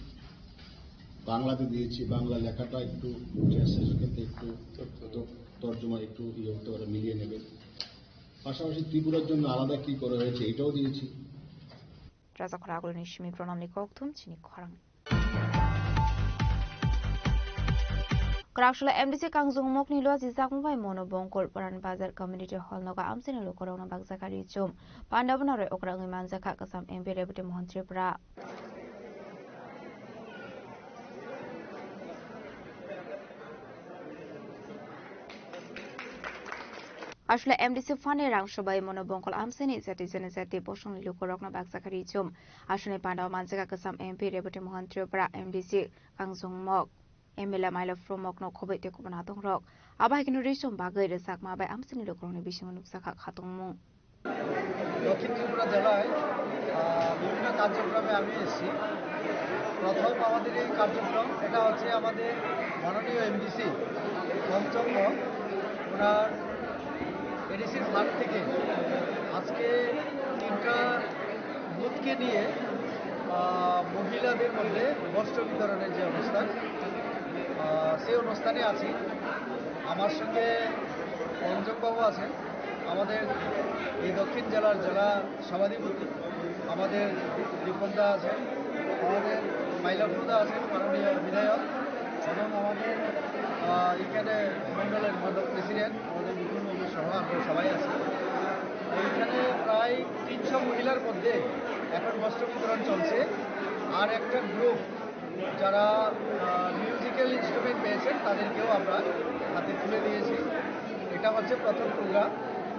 বাংলাতে দিয়েছি। বাংলা লেখাটা একটু ট্রান্সলেশন ক্ষেত্রে একটু তর্জমা একটু ইয়ে হতে পারে, মিলিয়ে নেবে। পাশাপাশি ত্রিপুরার জন্য আলাদা কি করা হয়েছে এটাও দিয়েছি। Rajakhor agulni simi pranamni kokthum chini khorang. Kwraksalo M D C Kangjong Mokni lo jijak bai mono Bongkol Paran Bazar Community Hall nogo amchaini lukurokno bakjak kha richum. Pandabo naroi okra wngwi manjak kha kwcham M P Rebati Mohan Tripura. Aswlai M D C fund ni rang sobai mono Bongkol amchaini jati janajati bosongni lukurokno bakjak kha richum. Aswlai pandao manjak kha kwcham M P Rebati Mohan Tripura, M D C Kangjong Mok, M L A Maila Phromokno khoboi tei kubun adongrok. Abo hai kheno richum bagwi rwchapma bai amchaini lukurokni bisingo nukjak kha khatungmung. দক্ষিণ ত্রিপুরা জেলায়, আহ, বিভিন্ন কার্যক্রমে আমি এসেছি। প্রথম আমাদের এই কার্যক্রম, এটা হচ্ছে আমাদের মাননীয় এমডিসি পঞ্চম, ওনার এডিসির ফান্ড থেকে আজকে তিনটা বুথকে নিয়ে, আহ, মহিলাদের মধ্যে বস্ত্র বিতরণের যে অনুষ্ঠান, আহ, সেই অনুষ্ঠানে আছি। আমার সঙ্গে অঞ্জনবাবু আছেন, আমাদের এই দক্ষিণ জেলার জেলা সভাধিপতি, আমাদের রিপনদা আছেন, আমাদের মাইলাফুদা আছেন, মাননীয় বিধায়ক, এবং আমাদের, আহ, এখানে মণ্ডলের মণ্ডল প্রেসিডেন্ট, আমাদের মিঠুন বাবু সহ আমরা সবাই আছি। এইখানে প্রায় তিনশো মহিলার মধ্যে এখন বস্ত্র বিতরণ চলছে। আর একটা গ্রুপ যারা, আহ, মিউজিক্যাল ইনস্ট্রুমেন্ট পেয়েছেন, তাদেরকেও আমরা হাতে তুলে দিয়েছি। এটা হচ্ছে প্রথম প্রোগ্রাম।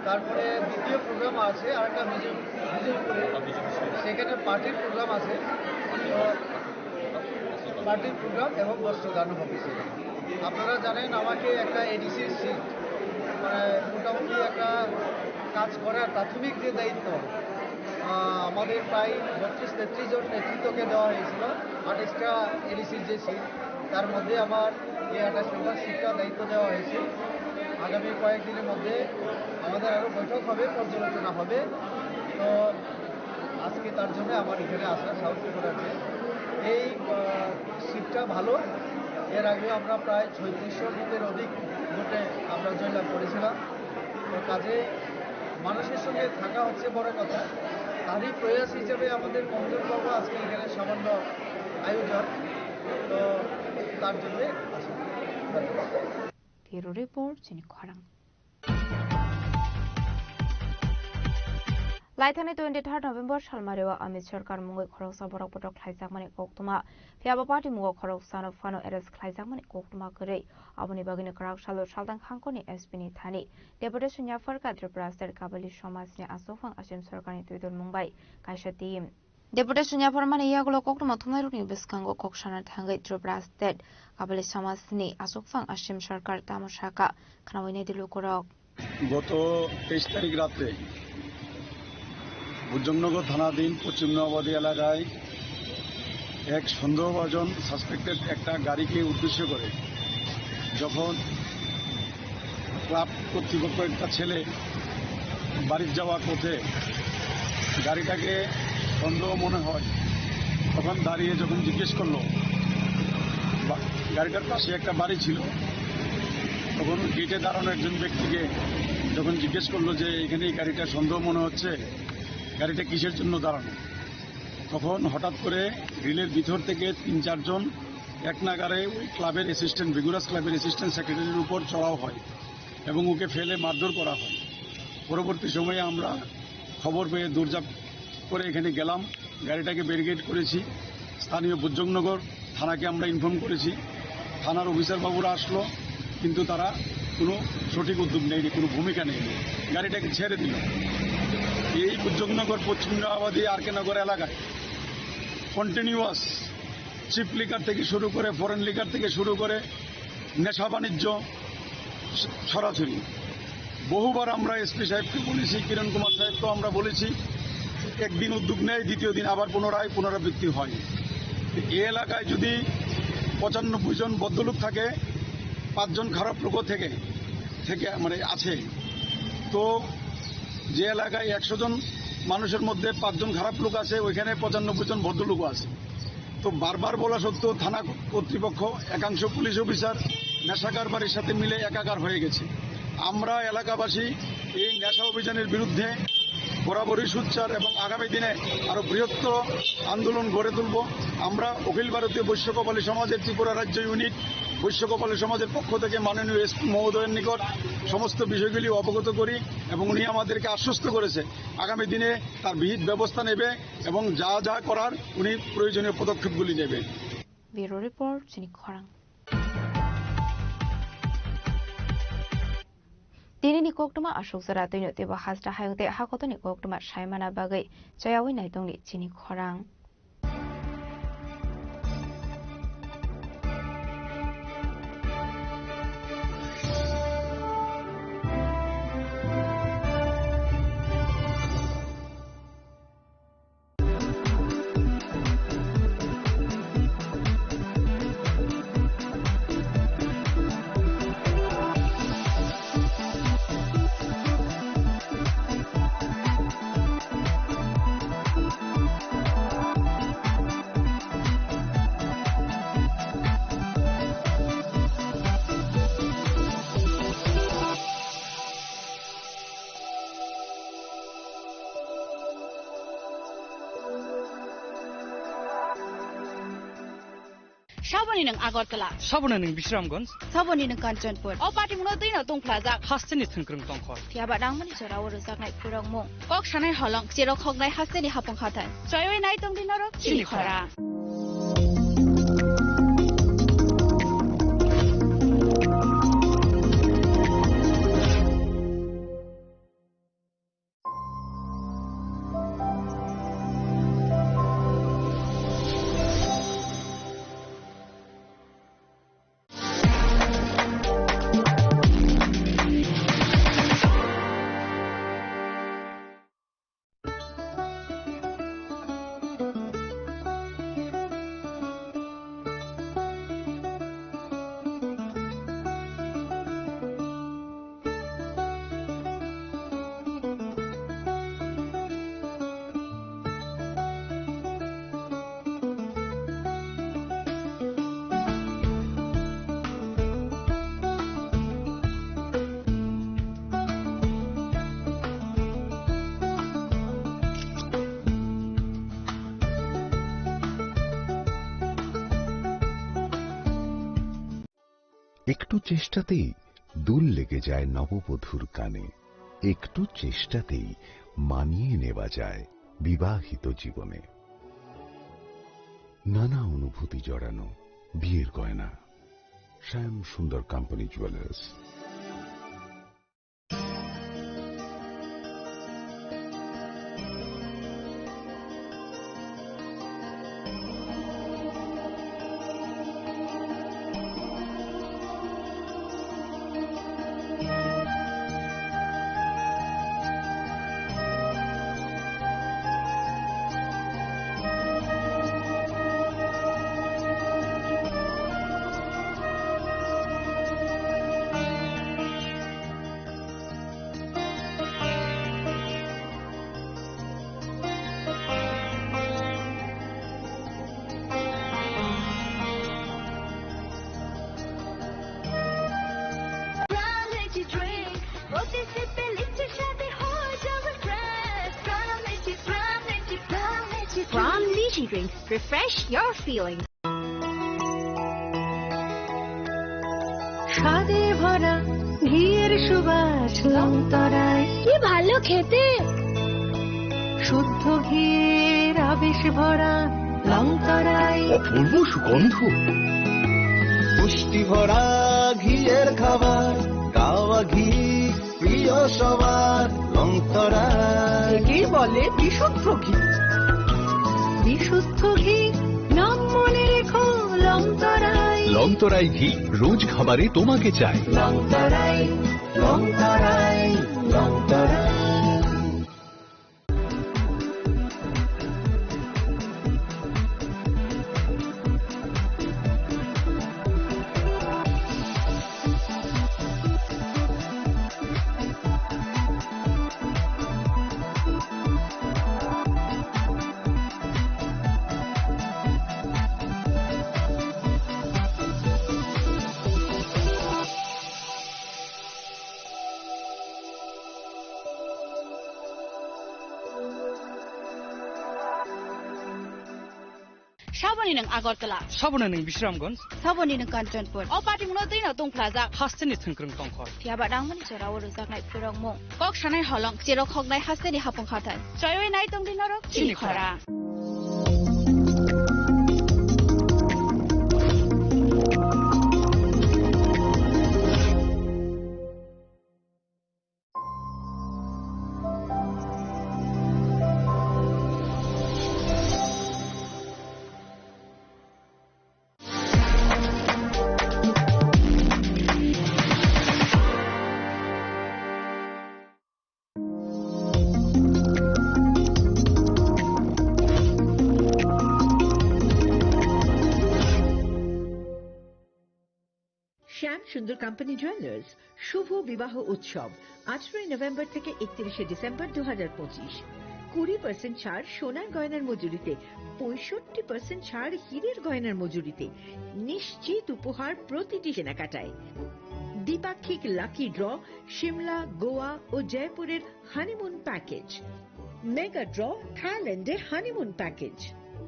তারপরে দ্বিতীয় প্রোগ্রাম আছে, আরেকটা বিজয়-, বিজয়পুরে, সেখানে পার্টির প্রোগ্রাম আছে। তো পার্টির প্রোগ্রাম এবং বস্ত্রদান হবে সেখানে। আপনারা জানেন, আমাকে একটা এডিসির সিট, মানে, মোটামুটি একটা কাজ করার প্রাথমিক যে দায়িত্ব, আহ, আমাদের প্রায় বত্রিশ তেত্রিশ জন নেতৃত্বকে দেওয়া হয়েছিল, আঠাশটা এডিসির যে সিট, তার মধ্যে আমার এই আঠাশ নম্বর সিটটা দায়িত্ব দেওয়া হয়েছে। আগামী কয়েকদিনের মধ্যে আমাদের আরও বৈঠক হবে, পর্যালোচনা হবে। তো আজকে তার জন্য আমার এখানে আসা, সাউথ ত্রিপুরাতে। এই, আহ, সিটটা ভালো। এর আগেও আমরা প্রায় ছয়ত্রিশশো ভোটের অধিক ভোটে আমরা জয়লাভ করেছিলাম। তো কাজে মানুষের সঙ্গে থাকা হচ্ছে বড় কথা। তারই প্রয়াস হিসেবে আমাদের মঞ্জুর পর্ব আজকে এখানে সামান্য আয়োজন। তো তার জন্যে আসা। ধন্যবাদ। Bureau Report, chini khorang. Laithani twenty third November salmario Amit Sarkar mungwi khoroksa borok botok khlaijakmani koktwma, phiya bo party mungo khoroksano phano arrest khlaijakmani koktwma kwrwi. Aboni bagwino kwrak salo Saltang Khangkoni S P ni thani deputation yaphar kha Tripura State Kabali Samajni Achukphang Asim Sarkarni twidulmung bai kaisa team. Deputation yapharmani yagulo koktwma thumnairokni bwskango kok sana thangwi Tripura State Kabali Samajni Achukphang Asim Sarkar tamo sakha, khnaui naidi lukurok. গত তেইশ তারিখ রাতে বুজংনগর থানাধীন পশ্চিম নোয়াবাড়ি এলাকায় এক সন্দেহভাজন সাসপেক্টেড একটা গাড়িকে উদ্দেশ্য করে যখন ক্লাব কর্তৃপক্ষ একটা ছেলে বাড়ির যাওয়ার পথে গাড়িটাকে সন্দেহ মনে হয়, তখন দাঁড়িয়ে যখন জিজ্ঞেস করলো, বা-, গাড়িটার পাশে একটা বাড়ি ছিল, তখন গেটে দাঁড়ানো একজন ব্যক্তিকে যখন জিজ্ঞেস করলো যে এখানে এই গাড়িটা সন্দেহ মনে হচ্ছে, গাড়িটা কিসের জন্য দাঁড়ানো, তখন হঠাৎ করে গ্রিলের ভিতর থেকে তিন চারজন এক নাগাড়ে ওই ক্লাবের অ্যাসিস্ট্যান্ট, ভিগুরাস ক্লাবের অ্যাসিস্ট্যান্ট সেক্রেটারির উপর চড়াও হয় এবং ওকে ফেলে মারধর করা হয়। পরবর্তী সময়ে আমরা খবর পেয়ে দৌড়ঝাঁপ করে এখানে গেলাম, গাড়িটাকে ব্যারিকেড করেছি। স্থানীয় বুজ্জকনগর থানাকে আমরা ইনফর্ম করেছি, থানার অফিসার বাবুরা আসলো, কিন্তু তারা কোনো সঠিক উদ্যোগ নেয়নি, কোনো ভূমিকা নেয়নি, গাড়িটাকে ছেড়ে দিল। এই বুজ্জকনগর পশ্চিম নয়াবাদী আর কে নগর এলাকায় কন্টিনিউয়াস চিপ লিকার থেকে শুরু করে, ফরেন লিকার থেকে শুরু করে নেশা বাণিজ্য স-, ছড়াছড়ি। বহুবার আমরা এসপি সাহেবকে বলেছি, কিরণ কুমার সাহেবকেও আমরা বলেছি, একদিন উদ্যোগ নেয়, দ্বিতীয় দিন আবার পুনরায় পুনরাবৃত্তি হয়। তো এই এলাকায় যদি পঁচানব্বই জন ভদ্রলোক থাকে, পাঁচজন খারাপ লোকও থেকে, থেকে মানে আছে, তো যে এলাকায় একশো জন মানুষের মধ্যে পাঁচজন খারাপ লোক আছে, ওইখানে পঁচানব্বই জন ভদ্রলোকও আছে। তো বারবার বলা সত্ত্বেও থানা কর্তৃপক্ষ, একাংশ পুলিশ অফিসার নেশা কারবারির সাথে মিলে একাকার হয়ে গেছে। আমরা এলাকাবাসী এই নেশা অভিযানের বিরুদ্ধে বরাবরই সোচ্চার এবং আগামী দিনে আরো বৃহত্তর আন্দোলন গড়ে তুলব। আমরা অখিল ভারতীয় বৈশ্য কপালী সমাজের ত্রিপুরা রাজ্য ইউনিট বৈশ্য কপালী সমাজের পক্ষ থেকে মাননীয় এসপি মহোদয়ের নিকট সমস্ত বিষয়গুলি অবগত করি এবং উনি আমাদেরকে আশ্বস্ত করেছে আগামী দিনে তার বিহিত ব্যবস্থা নেবে এবং যা যা করার উনি প্রয়োজনীয় পদক্ষেপগুলি নেবে। Bureau Report, Chini Khorang. Tini ni koktwma aswk jora twino teibo hasta hayung tei hakotorni koktwma saimana bagwi chayawi naitongni chini khorang. Saboni nwng Agartala. Saboni nwng Bisramganj. Saboni nwng Kanchanpur. O patimungno twino tongphlajak. Hasteni thwngkwrwng tongkhor. Phiyaba nangmani jorao rwjaknai khurokmung. Kok sanai holong, cherok hoknai hasteni hapung hathai. Choiwi nai tongdi norok chini khorang. একটু চেষ্টাতেই দুল লেগে যায় নববধূর কানে, একটু চেষ্টাতেই মানিয়ে নেওয়া যায় বিবাহিত জীবনে। নানা অনুভূতি জড়ানো বিয়ের গয়না। শ্যাম সুন্দর company jewellers. Refresh your feelings. স্বাদে ভরা ঘিয়ের সুবাস লংতরায়। কি ভালো খেতে। শুদ্ধ ঘিয়ের আবেশ ভরা লংতরায়। অপূর্ব সুগন্ধ। পুষ্টি ভরা ঘিয়ের খাবার, গাওয়া ঘি প্রিয় সবার লংতরায়। একেই বলে বিশুদ্ধ ঘি। বিশুদ্ধ ঘি, নাম মনে রেখো লংতরায়। লংতরাই ঘি, রোজ খাবারে তোমাকে চাই। লংতরায়, লংতরায়, Longtharai. Saboni nwng Agartala. Saboni nwng Bisramganj. Saboni nwng Kanchanpur. O patimungno twino tungphlajak. Hasteni thwngkwrwng tongkhor. Phiya ba nangmani jorao rwjaknai phwrwngmung. Kok sanai holong, cherok hoknai hasteni hapung hathai. Choiwi nai tongdi norok chini chini khora. শ্যাম সুন্দর company jewellers শুভ বিবাহ উৎসব আঠারোই নভেম্বর থেকে একত্রিশে ডিসেম্বর দু হাজার পঁচিশ। কুড়ি পার্সেন্ট ছাড় সোনার গয়নার মজুরিতে, পঁয়ষট্টি পার্সেন্ট ছাড় হীরের গয়নার মজুরিতে। নিশ্চিত উপহার প্রতিটি কেনাকাটায়। দ্বিপাক্ষিক লাকি ড্র, সিমলা, গোয়া ও জয়পুরের হানিমুন প্যাকেজ। মেগা ড্র, থাইল্যান্ডের হানিমুন প্যাকেজ।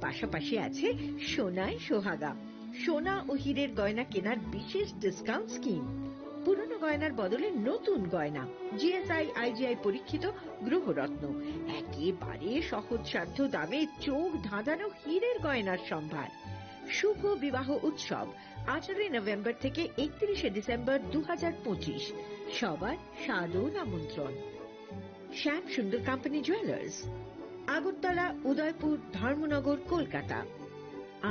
পাশাপাশি আছে সোনায় সোহাগা, সোনা ও হীরের গয়না কেনার বিশেষ ডিসকাউন্ট স্কিম। পুরনো গয়নার বদলে নতুন গয়না, জিএসআই, আইজিআই পরীক্ষিত গ্রহরত্ন, একেবারে সহজসাধ্য দামে চোখ ধাঁধানো হীরের গয়নার সম্ভার। শুভ বিবাহ উৎসব আঠারোই নভেম্বর থেকে একত্রিশে ডিসেম্বর দু হাজার পঁচিশ। সবার সাদর আমন্ত্রণ। শ্যাম সুন্দর কোম্পানি জুয়েলার্স, আগরতলা, উদয়পুর, ধর্মনগর, কলকাতা।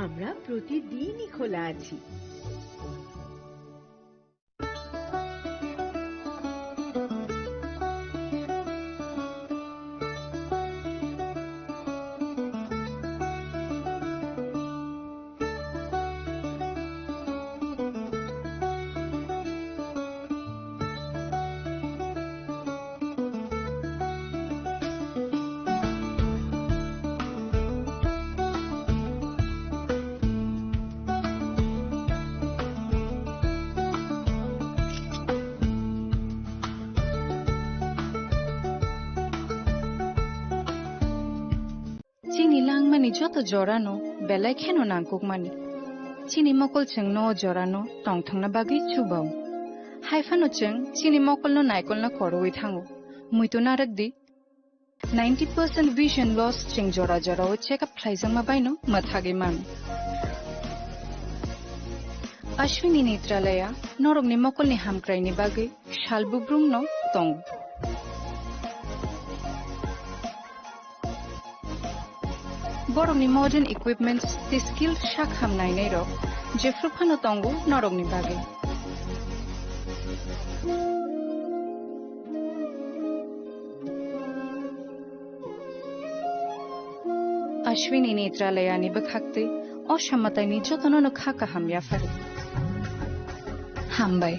আমরা প্রতিদিনই খোলা আছি। Chini langmani joto jorano belai kheno nangkukmani. Chini mokol chwngno o jorano tongthokna bagwi chubao. Haiphano chwng chini mokolno naikolna korowi thango. Muitu narwkdi, ninety percent vision loss chwng jora jorao check up khlaijakma baino mwthagwi mano. Ashwini Netralaya norokni mokolni hamkraini bagwi sal bubrumno tongo. Borokni modern equipments tei skilled sak ham nainairok jephru phano tongo norokni bagwi. Ashwini Netralayani bwkhaktwi o samataini jotono no kha kaham yaphari. Hambai.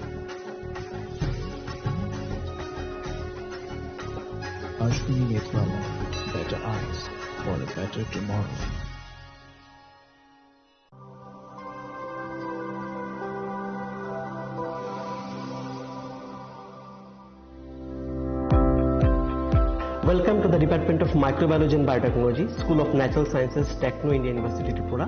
Ashwini Netralaya, better eyes for a better tomorrow. Welcome to The Department of Microbiology and Biotechnology, School of Natural Sciences, Techno India University, Tripura.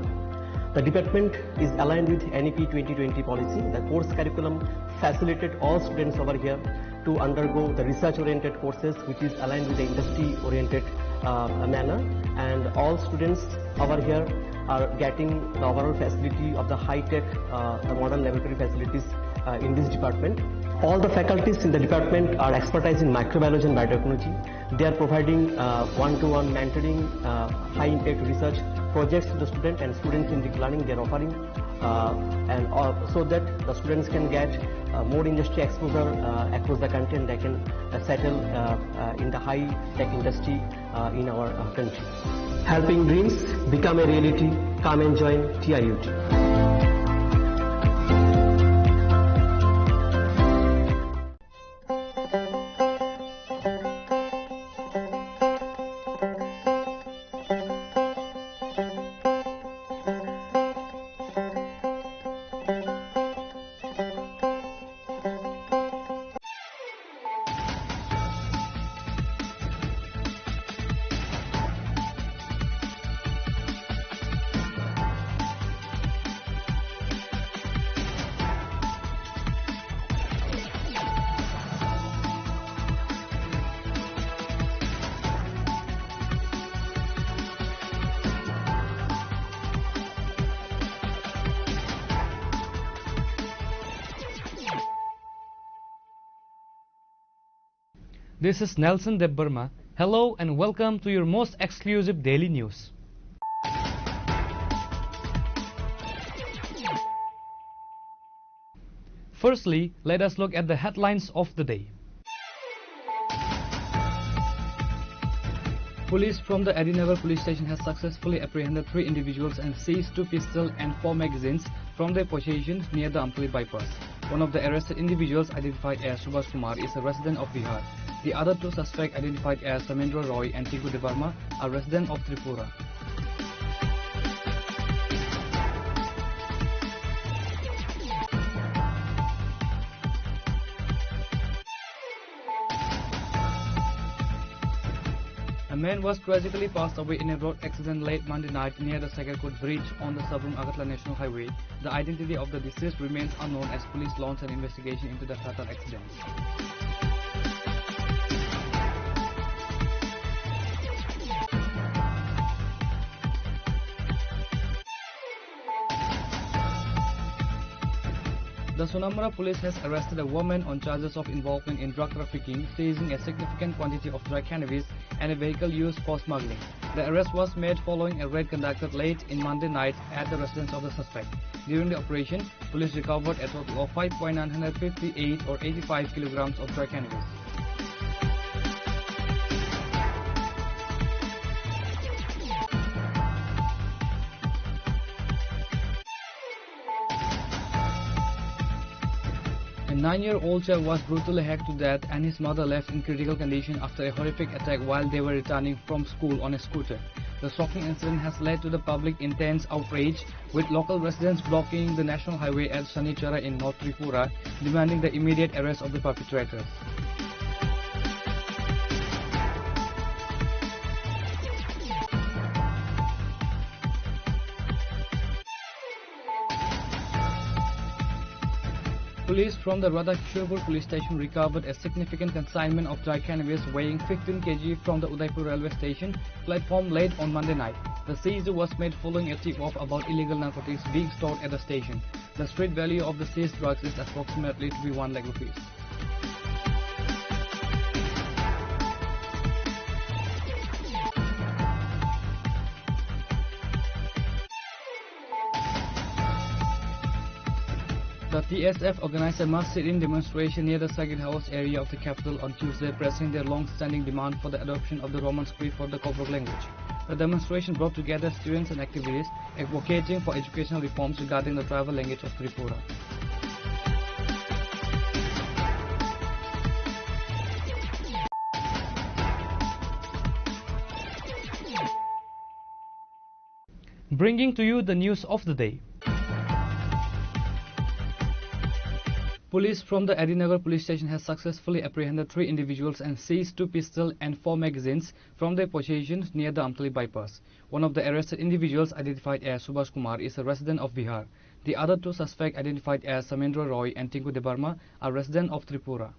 The department is aligned with N E P twenty twenty policy. The course curriculum facilitated all students over here to undergo the research-oriented courses, which is aligned with the industry-oriented, uh, manner. And all students over here are getting the overall facility of the high-tech, uh, the modern laboratory facilities, uh, in this department. All the faculties in the department are expertise in microbiology and biotechnology. They are providing, uh, one-to-one mentoring, uh, high-impact research projects to the student and student-centric learning they are offering, uh, and, uh, so that the students can get, uh, more industry exposure, uh, across the country, and they can, uh, settle, uh, uh, in the high-tech industry, uh, in our, uh, country. Helping dreams become a reality. Come and join T I U T. This is Nelson Debbarma. Hello and welcome to your most exclusive daily news. Firstly, let us look at the headlines of the day. Police from the Adinagar police station has successfully apprehended three individuals and seized two pistols and four magazines from their possession near the Ampuli bypass. One of the arrested individuals, identified as Subhash Kumar, is a resident of Bihar. The other two suspects, identified as Samendra Roy and Tinku Debbarma, are resident of Tripura. A man was tragically passed away in a road accident late Monday night near the Sagarkot bridge on the Sabroom Agartala National Highway. The identity of the deceased remains unknown as police launch an investigation into the fatal accident. The Sonamura police has arrested a woman on charges of involvement in drug trafficking, seizing a significant quantity of dry cannabis and a vehicle used for smuggling. The arrest was made following a raid conducted late in Monday night at the residence of the suspect. During the operation, police recovered a total of five point nine hundred fifty-eight or eighty-five kilograms of dry cannabis. A nine-year-old child was brutally hacked to death and his mother left in critical condition after a horrific attack while they were returning from school on a scooter. The shocking incident has led to the public intense outrage, with local residents blocking the national highway at Sanichara in North Tripura, demanding the immediate arrest of the perpetrators. Police from the Radhakishorpur police station recovered a significant consignment of dry cannabis weighing fifteen kilograms from the Udaipur railway station platform late on Monday night. The seizure was made following a tip-off about illegal narcotics being stored at the station. The street value of the seized drugs is approximately to be one lakh rupees. The T S F organized a mass sit-in demonstration near the Circuit House area of the capital on Tuesday, pressing their long-standing demand for the adoption of the Roman script for the Koborok language. The demonstration brought together students and activists advocating for educational reforms regarding the tribal language of Tripura. Bringing to you the news of the day. Police from the Adinagar police station has successfully apprehended three individuals and seized two pistols and four magazines from their possession near the Amtali bypass. One of the arrested individuals, identified as Subhash Kumar, is a resident of Bihar. The other two suspects, identified as Samendra Roy and Tinku Debbarma, are resident of Tripura.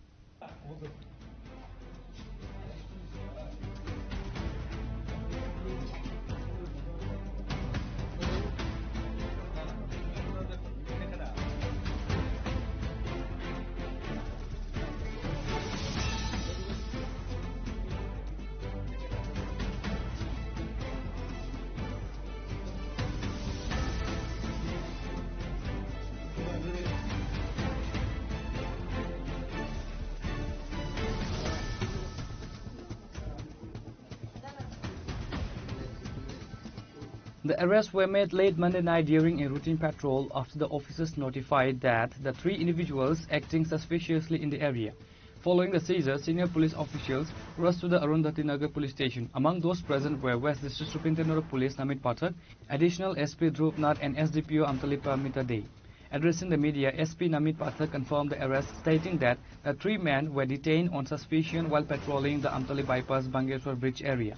The arrests were made late Monday night during a routine patrol after the officers notified that the three individuals acting suspiciously in the area. Following the seizure, senior police officials rushed to the Arundhati Nagar police station. Among those present were West District Superintendent of Police Namit Pathak, Additional S P Dhruv Nath and S D P O Amtali Pamita Dey. Addressing the media, S P Namit Pathak confirmed the arrest, stating that the three men were detained on suspicion while patrolling the Amtali Bypass Bangeshwar Bridge area.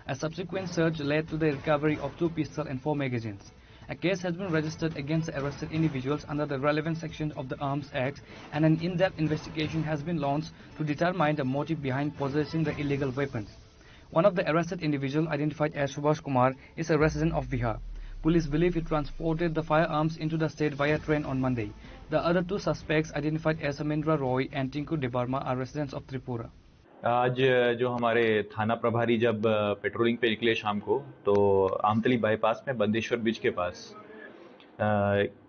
A subsequent search led to the recovery of two pistols and four magazines. A case has been registered against the arrested individuals under the relevant section of the Arms Act, and an in-depth investigation has been launched to determine the motive behind possessing the illegal weapons. One of the arrested individual, identified as Subhash Kumar, is a resident of Bihar. Police believe he transported the firearms into the state via train on Monday. The other two suspects, identified as Amendra Roy and Tinku Debbarma, are residents of Tripura. आज जो हमारे थाना प्रभारी जब, अ, पेट्रोलिंग पे निकले शाम को, तो आमतली बाईपास में बंदेश्वर ब्रिज के पास, अ,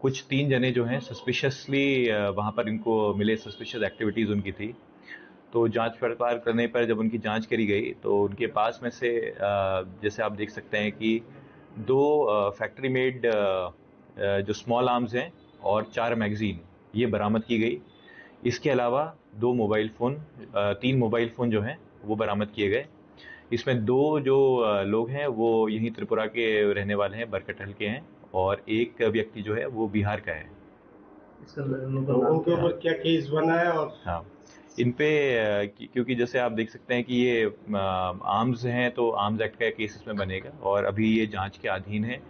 कुछ तीन जने जो हैं सस्पिशियसली, अ, वहाँ पर इनको मिले, सस्पिशियस एक्टिविटीज़ उनकी थी। तो जांच पड़ताल करने पर जब उनकी जांच करी गई, तो उनके पास में से, अ, जैसे आप देख सकते हैं कि दो, अ, फैक्ट्री मेड, अ, अ, जो स्मॉल आर्म्स हैं और चार मैगज़ीन, ये बरामद की गई। इसके अलावा दो मोबाइल फ़ोन, अ, तीन मोबाइल फ़ोन जो हैं, वो बरामद किए गए। इसमें दो जो, अ, लोग हैं, वो यहीं त्रिपुरा के रहने वाले हैं, बरकटहल के हैं, और एक व्यक्ति जो है, वो बिहार का है। इसका तो उनके ऊपर क्या केस बना है और हाँ, इन पे, अ, कि-, क्योंकि जैसे आप देख सकते हैं कि ये, अ, आर्म्स हैं, तो आर्म्स एक्ट का केस इसमें बनेगा और अभी ये जांच के अधीन है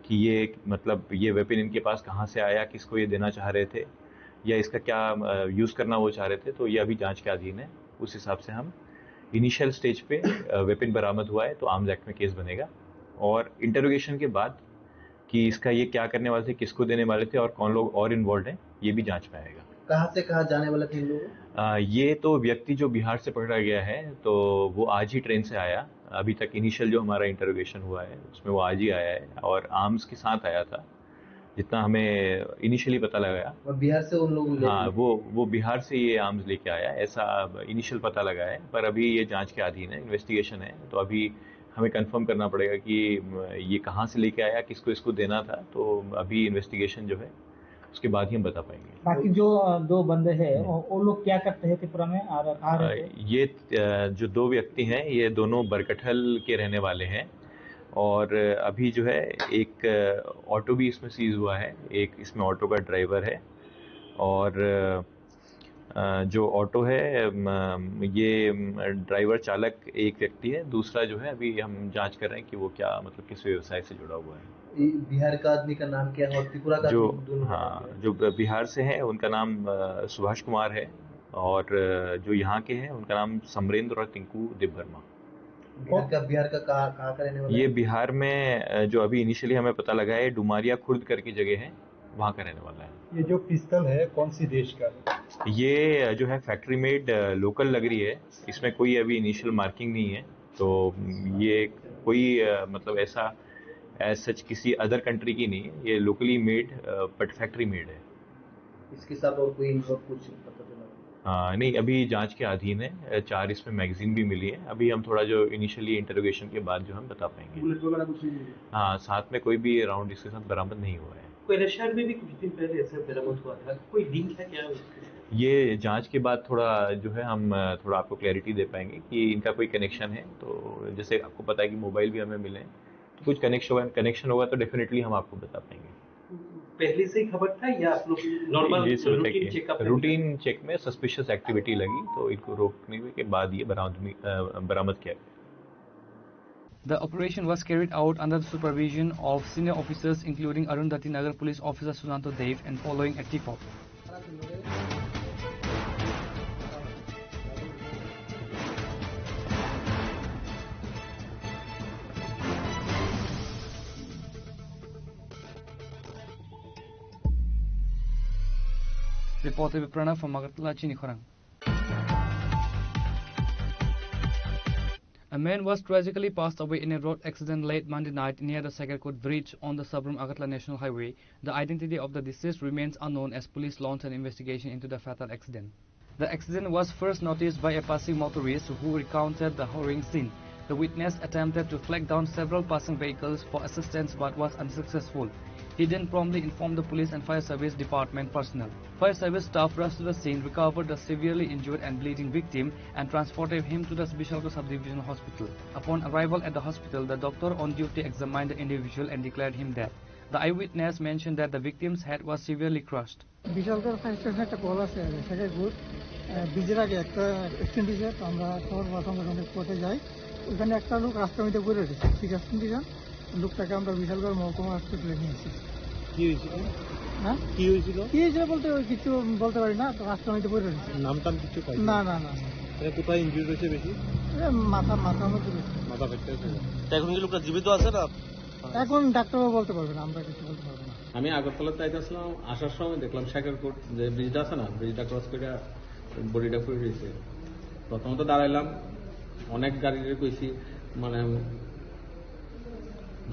कि ये, मतलब, ये वेपन इनके पास कहाँ से आया, किसको ये देना चाह रहे थे या इसका क्या, अ, यूज़ करना वो चाह रहे थे, तो ये अभी जांच के अधीन है। उस हिसाब से हम इनिशियल स्टेज पे, अ, वेपन बरामद हुआ है, तो आर्म्स एक्ट में केस बनेगा और इंटरोगेशन के बाद कि इसका ये क्या करने वाले थे, किसको देने वाले थे और कौन लोग और इन्वॉल्व हैं, ये भी जांच में आएगा। कहाँ से कहाँ जाने वाले थे इन लोग? अ, ये तो व्यक्ति जो बिहार से पकड़ा गया है, तो वो आज ही ट्रेन से आया। अभी तक इनिशियल जो हमारा इंटरोगेशन हुआ है, उसमें वो आज ही आया है और आर्म्स के साथ आया था, जितना हमें इनिशियली पता लगाया। और बिहार से उन लोग ले हाँ, वो, वो बिहार से ये आर्म्स लेके आया, ऐसा इनिशियल पता लगा है, पर अभी ये जांच के अधीन है, इन्वेस्टिगेशन है, तो अभी हमें कंफर्म करना पड़ेगा कि, म, ये कहाँ से लेके आया, किसको इसको देना था। तो अभी इन्वेस्टिगेशन जो है, उसके बाद ही हम बता पाएंगे। बाकी जो, अ, दो बंदे हैं, हम्म। वो, वो लोग क्या करते हैं त्रिपुरा में और कहाँ अ, रहते हैं? ये, अ, जो दो व्यक्ति हैं, ये दोनों बरकठल के रहने वाले हैं और अभी जो है, एक, अ, ऑटो भी इसमें सीज हुआ है, एक इसमें ऑटो का ड्राइवर है और, अ, अ, जो ऑटो है, म, ये, म, ड्राइवर चालक एक व्यक्ति है, दूसरा जो है, अभी हम जांच कर रहे हैं कि वो क्या, मतलब, किस व्यवसाय से जुड़ा हुआ है। ये बिहार का आदमी का नाम क्या है और त्रिपुरा का जो, आदमी, दोनों का नाम हाँ, क्या है? जो ब-, बिहार से है, उनका नाम, अ, सुभाष कुमार है और, अ, जो यहाँ के हैं, उनका नाम समरेंद्र और टिंकू देववर्मा। बिहार का, बिहार का कहाँ, कहाँ का रहने वाला ये है? बिहार में, अ, जो अभी इनिशियली हमें पता लगा है, डुमारिया खुर्द करके जगह है, वहाँ का रहने वाला है। ये जो पिस्तल है, कौन सी देश का है? ये, अ, जो है फैक्ट्री मेड, अ, लोकल लग रही है, इसमें कोई अभी इनिशियल मार्किंग नहीं है, तो ये कोई, अ, मतलब ऐसा एज सच किसी अदर कंट्री की नहीं है, ये locally made, a, but factory made है। इसके साथ और कोई इनका कुछ पता चला? हाँ, नहीं, अभी जांच के अधीन है। अ, चार इसमें मैगजीन भी मिली है। अभी हम थोड़ा जो इनिशियली इंटरोगेशन के बाद जो हम बता पाएंगे। बुलेट वगैरह कुछ नहीं मिला? हाँ, साथ में कोई भी राउंड इसके साथ बरामद नहीं हुआ है। कोई रशिया में भी कुछ दिन पहले ऐसा बरामद हुआ था, कोई लिंक है क्या उसके साथ? ये जांच के बाद थोड़ा जो है हम, अ, थोड़ा आपको क्लैरिटी दे पाएंगे कि इनका कोई कनेक्शन है। तो जैसे आपको पता है कि मोबाइल भी हमें मिले हैं, तो कुछ कनेक्शन, कनेक्शन होगा तो डेफिनेटली हम आपको बता पाएंगे। पहले से ही खबर था या आप लोग नॉर्मल ये शुरू था रूटीन कि चेकअप? रूटीन चेक में सस्पिशियस एक्टिविटी लगी, तो इनको रोकने के बाद ये बरामद, अ, बरामद किया गया। The operation was carried out under the supervision of senior officers, including Arundhati Nagar Police Officer Sunanto Dev, and following a tip-off. Reported by Pranav from Agartala, Chini Khorang. A man was tragically passed away in a road accident late Monday night near the Sakarkot bridge on the Sabrum Agartala National Highway. The identity of the deceased remains unknown as police launched an investigation into the fatal accident. The accident was first noticed by a passing motorist who recounted the harrowing scene. The witness attempted to flag down several passing vehicles for assistance but was unsuccessful. He then promptly informed the police and fire service department personnel. Fire service staff rushed to the scene, recovered the severely injured and bleeding victim, and transported him to the Bishalgarh Sub-Divisional Hospital. Upon arrival at the hospital, the doctor on duty examined the individual and declared him dead. The eyewitness mentioned that the victim's head was severely crushed. Bishalgarh fire স্টেশনে একটা কল আছে, সেখানে গুড ব্রিজের আগে একটা অ্যাক্সিডেন্ট হয়েছে। তো আমরা খবর পাওয়ার সঙ্গে সঙ্গে স্পটে যাই। ওখানে একটা লোক রাস্তার মধ্যে পড়ে রয়েছে, সিরিয়াস কন্ডিশন। লোকটাকে আমরা বিশালগড় মহকুমা হসপিটালে নিয়ে আসি। কি হয়েছিল? হ্যাঁ? কি হয়েছিল? কি হয়েছিল বলতে ওই কিছু বলতে পারি না, তো রাস্তার মধ্যে পড়ে রয়েছে। নাম টাম কিছু পাই? না না না। এটা কোথায় ইনজুরি হয়েছে বেশি? এ, মাথা মাথার মধ্যে রয়েছে। মাথা ফ্র্যাকচার হয়েছে। তা এখন কি লোকটা জীবিত আছে না? এখন ডাক্তারও বলতে পারবে না, আমরা কিছু বলতে পারবো না। আমি আগরতলা যাইতেছিলাম, আসার সময় দেখলাম শেখরকোট যে ব্রিজটা আছে না, ব্রিজটা ক্রস করে বডিটা পড়ে রয়েছে। প্রথমত দাঁড়াইলাম, অনেক গাড়িরে কইছি, মানে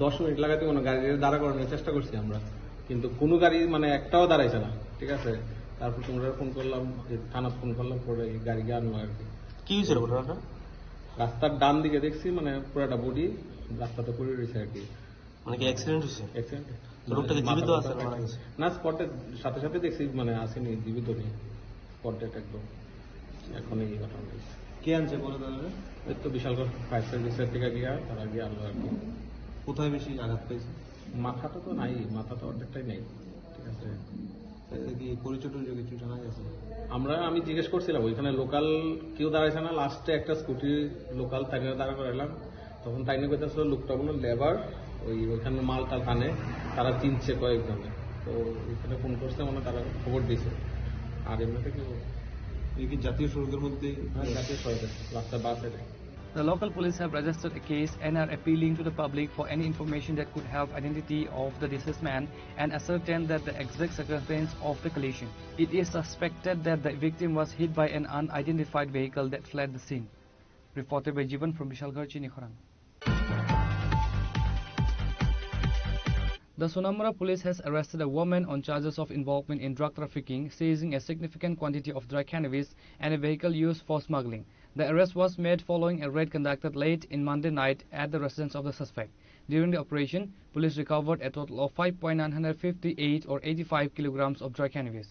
দশ মিনিট লাগাতে কোনো গাড়িরে দাঁড়া করানোর চেষ্টা করছি আমরা, কিন্তু কোনো গাড়ি মানে একটাও দাঁড়াইছে না, ঠিক আছে। তারপর তোমরা ফোন করলাম, এই থানাত ফোন করলাম, পরে এই গাড়িকে আনলো আর কি। কি হয়েছিল ঘটনাটা? রাস্তার ডান দিকে দেখছি মানে পুরাটা বডি রাস্তাতে পড়ে রয়েছে আর কি। মানে কি অ্যাক্সিডেন্ট হয়েছে? অ্যাক্সিডেন্ট। তো লোকটা কি জীবিত আছে না মারা গেছে? না, স্পটে সাথে সাথে দেখছি মানে আসেনি, জীবিত নেই, স্পট ডেড একদম। এখন এই ঘটনা হয়েছে। কে আনছে পরে তাহলে? এই তো বিশালগড় ফায়ার সার্ভিসের থেকে গিয়া তারা গিয়ে আনলো আর কি। কোথায় বেশি আঘাত পেয়েছে? মাথাটা তো নাই, মাথা তো অর্ধেকটাই নেই, ঠিক আছে। তাতে কি পরিচয় টরিচয় কিছু জানা গেছে? আমরা, আমি জিজ্ঞেস করছিলাম, ওইখানে লোকাল কেউ দাঁড়াইছে না, লাস্টে একটা স্কুটি লোকাল তাকে দাঁড়া করাইলাম। তখন তাই নিয়ে কইতেছিল লোকটা বলো লেবার, ওই ওইখানে মাল টাল আনে, তারা চিনছে কয়েকজনে। তো ওইখানে ফোন করছে, মানে তারা খবর দিছে। আর এমনিতে কেউ এই কি জাতীয় সড়কের মধ্যে? হ্যাঁ, জাতীয় সড়কে রাস্তা বাস এটা। The local police have registered a case and are appealing to the public for any information that could help identity of the deceased man and ascertain that the exact circumstance of the collision. It is suspected that the victim was hit by an unidentified vehicle that fled the scene. Reported by Jivan from Bishalgarh, Chinikhorang. The Sonamura police has arrested a woman on charges of involvement in drug trafficking, seizing a significant quantity of dry cannabis and a vehicle used for smuggling. The arrest was made following a raid conducted late in Monday night at the residence of the suspect. During the operation, police recovered a total of five point nine fifty eight or eighty-five kilograms of dry cannabis.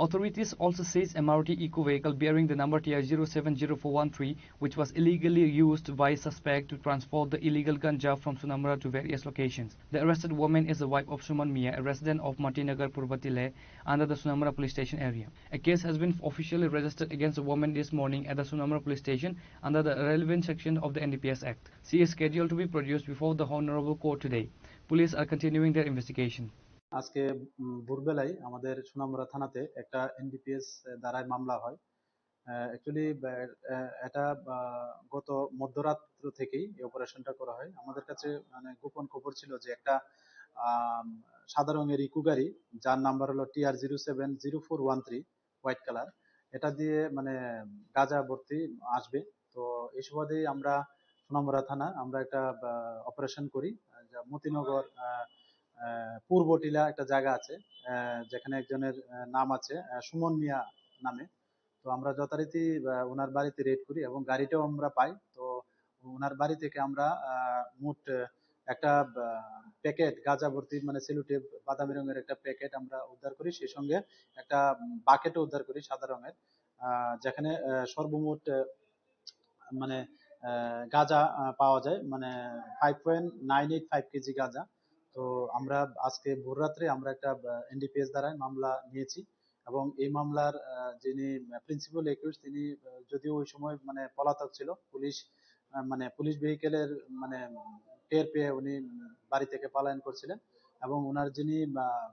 Authorities also seized a Maruti Eeco vehicle bearing the number T R zero seven zero four one three, which was illegally used by suspect to transport the illegal ganja from Sonamura to various locations. The arrested woman is the wife of Suman Mia, a resident of Matinagar Purbatile, under the Sonamura police station area. A case has been officially registered against the woman this morning at the Sonamura police station under the relevant section of the N D P S Act. She is scheduled to be produced before the Honorable Court today. Police are continuing their investigation. আজকে উম, ভোরবেলায় আমাদের সোনামুড়া থানাতে একটা এনডিপিএস ধারায় মামলা হয়। অ্যাকচুয়ালি এটা আহ, গত মধ্যরাত্র থেকেই এই অপারেশনটা করা হয়। আমাদের কাছে মানে গোপন খবর ছিল যে একটা আম, সাদা রঙের ইকো গাড়ি, যার নাম্বার হলো TR zero seven zero four one three, white colour, এটা দিয়ে মানে গাঁজা ভর্তি আসবে। তো এই সুবাদেই আমরা সোনামুড়া থানা আমরা একটা অপারেশন করি, আহ, যা মতিনগর আহ, আহ, পূর্ব টিলা একটা জায়গা আছে, আহ, যেখানে একজনের আহ, নাম আছে আহ, সুমন মিয়া নামে। তো আমরা যথারীতি আহ, ওনার বাড়িতে রেড করি এবং গাড়িটাও আমরা পাই। তো ওনার বাড়ি থেকে আমরা আহ, মোট আহ, একটা প্যাকেট গাঁজা ভর্তি মানে সেলুটেপ বাদামি রঙের একটা প্যাকেট আমরা উদ্ধার করি। সেই সঙ্গে একটা বাকেটও উদ্ধার করি সাদা রঙের, আহ, যেখানে আহ, সর্বমোট আহ, মানে আহ, গাঁজা আহ, পাওয়া যায়, মানে five point nine eight five KG গাঁজা। তো আমরা আজকে ভোর রাত্রে আমরা একটা, আহ, এনডিপিএস ধারায় মামলা নিয়েছি এবং এই মামলার, আহ, যিনি প্রিন্সিপাল একিউজ, তিনি, আহ, যদিও ওই সময় মানে পলাতক ছিল, পুলিশ, আহ, মানে পুলিশ ভেহিকেলের মানে টের পেয়ে উনি, উম, বাড়ি থেকে পলায়ন করছিলেন এবং ওনার যিনি, আহ,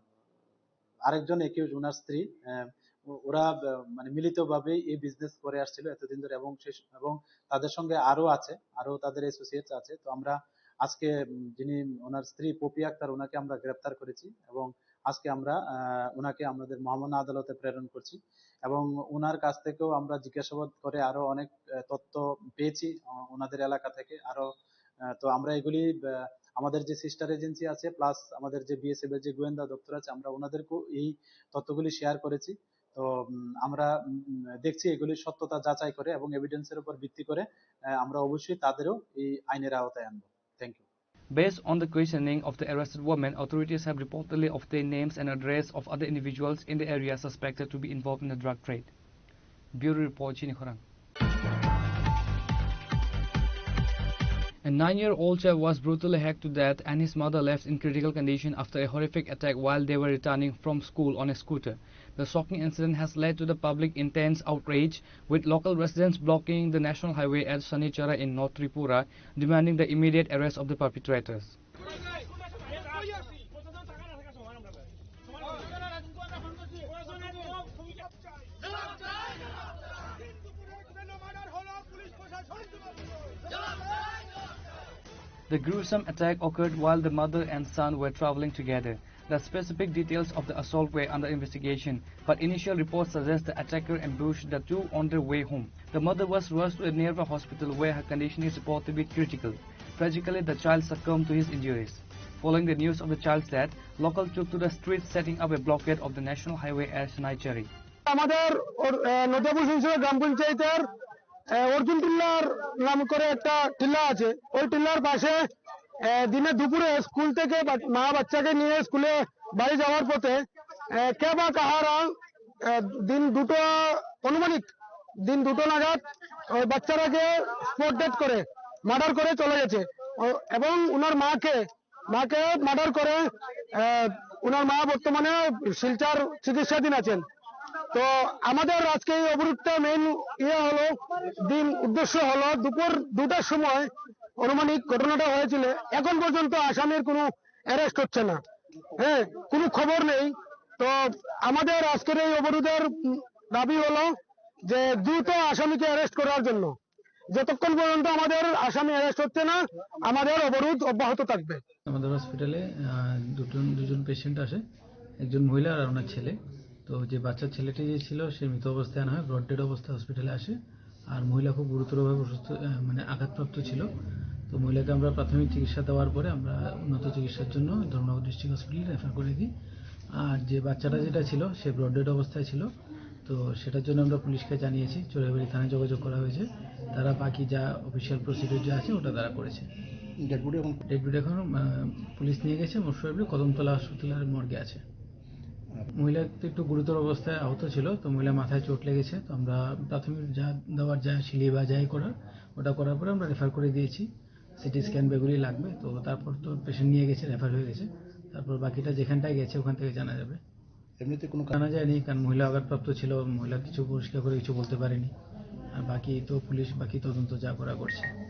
আরেকজন একিউজ, ওনার স্ত্রী, আহ, ও-, ওরা, আহ, মানে মিলিতভাবে এই বিজনেস করে আসছিল এতদিন ধরে এবং শেষ, এবং তাদের সঙ্গে আরো আছে, আরো তাদের অ্যাসোসিয়েটস আছে। তো আমরা আজকে, উম, যিনি ওনার স্ত্রী পপি আক্তার, ওনাকে আমরা গ্রেপ্তার করেছি এবং আজকে আমরা, আহ, ওনাকে আমাদের মহামান্য আদালতে প্রেরণ করছি এবং ওনার কাছ থেকেও আমরা জিজ্ঞাসাবাদ করে আরো অনেক, আহ, তথ্য পেয়েছি, আহ, ওনাদের এলাকা থেকে আরো। আহ, তো আমরা এগুলি, আহ, আমাদের যে সিস্টার এজেন্সি আছে প্লাস আমাদের যে বিএসএফ এর যে গোয়েন্দা দপ্তর আছে, আমরা ওনাদেরকেও এই তথ্যগুলি শেয়ার করেছি। তো, উম, আমরা, উম, দেখছি এগুলির সত্যতা যাচাই করে এবং এভিডেন্সের উপর ভিত্তি করে, আহ, আমরা অবশ্যই তাদেরও এই আইনের আওতায় আনবো। Thank you. Based on the questioning of the arrested women, authorities have reportedly obtained names and address of other individuals in the area suspected to be involved in the drug trade. Bureau report, Chini Khorang. A nine-year-old child was brutally hacked to death and his mother left in critical condition after a horrific attack while they were returning from school on a scooter. The shocking incident has led to the public intense outrage, with local residents blocking the national highway at Sanichara in North Tripura, demanding the immediate arrest of the perpetrators. The gruesome attack occurred while the mother and son were traveling together. The specific details of the assault were under investigation, but initial reports suggest the attacker ambushed the two on their way home. The mother was rushed to a nearby hospital where her condition is reported to be critical. Tragically, the child succumbed to his injuries. Following the news of the child's death, locals took to the streets, setting up a blockade of the national highway at Sanaicharry. আমাদের ওর, আহ, নদিয়াপুর সিংসরা গ্রাম পঞ্চায়েতের, আহ, অর্জুন টিল্লার নাম করে একটা টিল্লা আছে, ওই টিল্লার পাশে, আহ, দিনে দুপুরে স্কুল থেকে বা-, মা বাচ্চাকে নিয়ে স্কুলে বাড়ি যাওয়ার পথে, আহ, কে বা কাহারা, আহ, দিন দুটো, আনুমানিক দিন দুটো নাগাদ ওই বাচ্চাটাকে স্পট ডেড করে, মার্ডার করে চলে গেছে। ও, এবং ওনার মাকে মাকে মার্ডার করে, আহ, ওনার মা বর্তমানে শিলচর চিকিৎসাধীন আছেন। তো আমাদের আজকে এই অবরোধটা মেইন ইয়ে হলো, দিন উদ্দেশ্য হলো দুপুর দুটার সময় আনুমানিক ঘটনাটা হয়েছিল, এখন পর্যন্ত আসামির কোনো অ্যারেস্ট হচ্ছে না, হ্যাঁ, কোনো খবর নেই। তো আমাদের আজকের এই অবরোধের, উম, দাবি হলো যে দ্রুত আসামিকে অ্যারেস্ট করার জন্য। যতক্ষণ পর্যন্ত আমাদের আসামি অ্যারেস্ট হচ্ছে না, আমাদের অবরোধ অব্যাহত থাকবে। আমাদের হসপিটালে, আহ, দুজন, দুজন পেশেন্ট আসে, একজন মহিলা আর ওনার ছেলে। তো যে বাচ্চা ছেলেটি যে ছিল, সে মৃত অবস্থায় আনা হয়, ব্রড ডেড অবস্থায় হসপিটালে আসে। আর মহিলা খুব গুরুতরভাবে অসুস্থ, আহ, মানে আঘাতপ্রাপ্ত ছিল। তো মহিলাকে আমরা প্রাথমিক চিকিৎসা দেওয়ার পরে আমরা উন্নত চিকিৎসার জন্য ধর্মনগর ডিস্ট্রিক্ট হসপিটালে রেফার করে দিই। আর যে বাচ্চাটা যেটা ছিল, সে ব্রড ডেড অবস্থায় ছিল। তো সেটার জন্য আমরা পুলিশকে জানিয়েছি, চোরাইবাড়ি থানায় যোগাযোগ করা হয়েছে। তারা বাকি যা অফিসিয়াল প্রসিডিউর যা আছে, ওটা তারা করেছে। ডেড বডি এখন? ডেড বডি এখন, আহ, পুলিশ নিয়ে গেছে, মোস্ট প্রবাবলি কদমতলা হাসপাতালের মর্গে আছে। আর মহিলা তো একটু গুরুতর অবস্থায় আহত ছিল, তো মহিলা মাথায় চোট লেগেছে। তো আমরা প্রাথমিক যা দেওয়ার, যা সিলি বা যাই করার, ওটা করার পরে আমরা রেফার করে দিয়েছি। সিটি স্ক্যান বেগুলি লাগবে, তো তারপর তো পেশেন্ট নিয়ে গেছে, রেফার হয়ে গেছে। তারপর বাকিটা যেখানটায় গেছে, ওখান থেকে জানা যাবে। এমনিতে কোনো জানা যায়নি, কারণ মহিলা আঘাতপ্রাপ্ত ছিল, মহিলা কিছু পরিষ্কার করে কিছু বলতে পারেনি। আর বাকি তো পুলিশ বাকি তদন্ত যা করা করছে।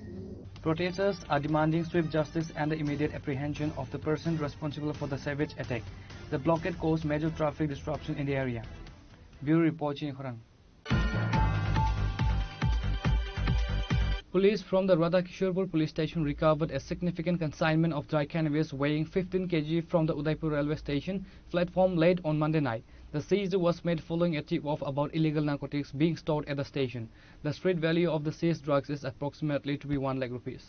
Protesters are demanding swift justice and the immediate apprehension of the person responsible for the savage attack. The blockade caused major traffic disruption in the area. Bureau report, Chini Khorang. Police from the Radhakishorpur police station recovered a significant consignment of dry cannabis weighing fifteen kilograms from the Udaipur railway station platform late on Monday night. The seizure was made following a tip-off about illegal narcotics being stored at the station. The street value of the seized drugs is approximately to be one lakh rupees.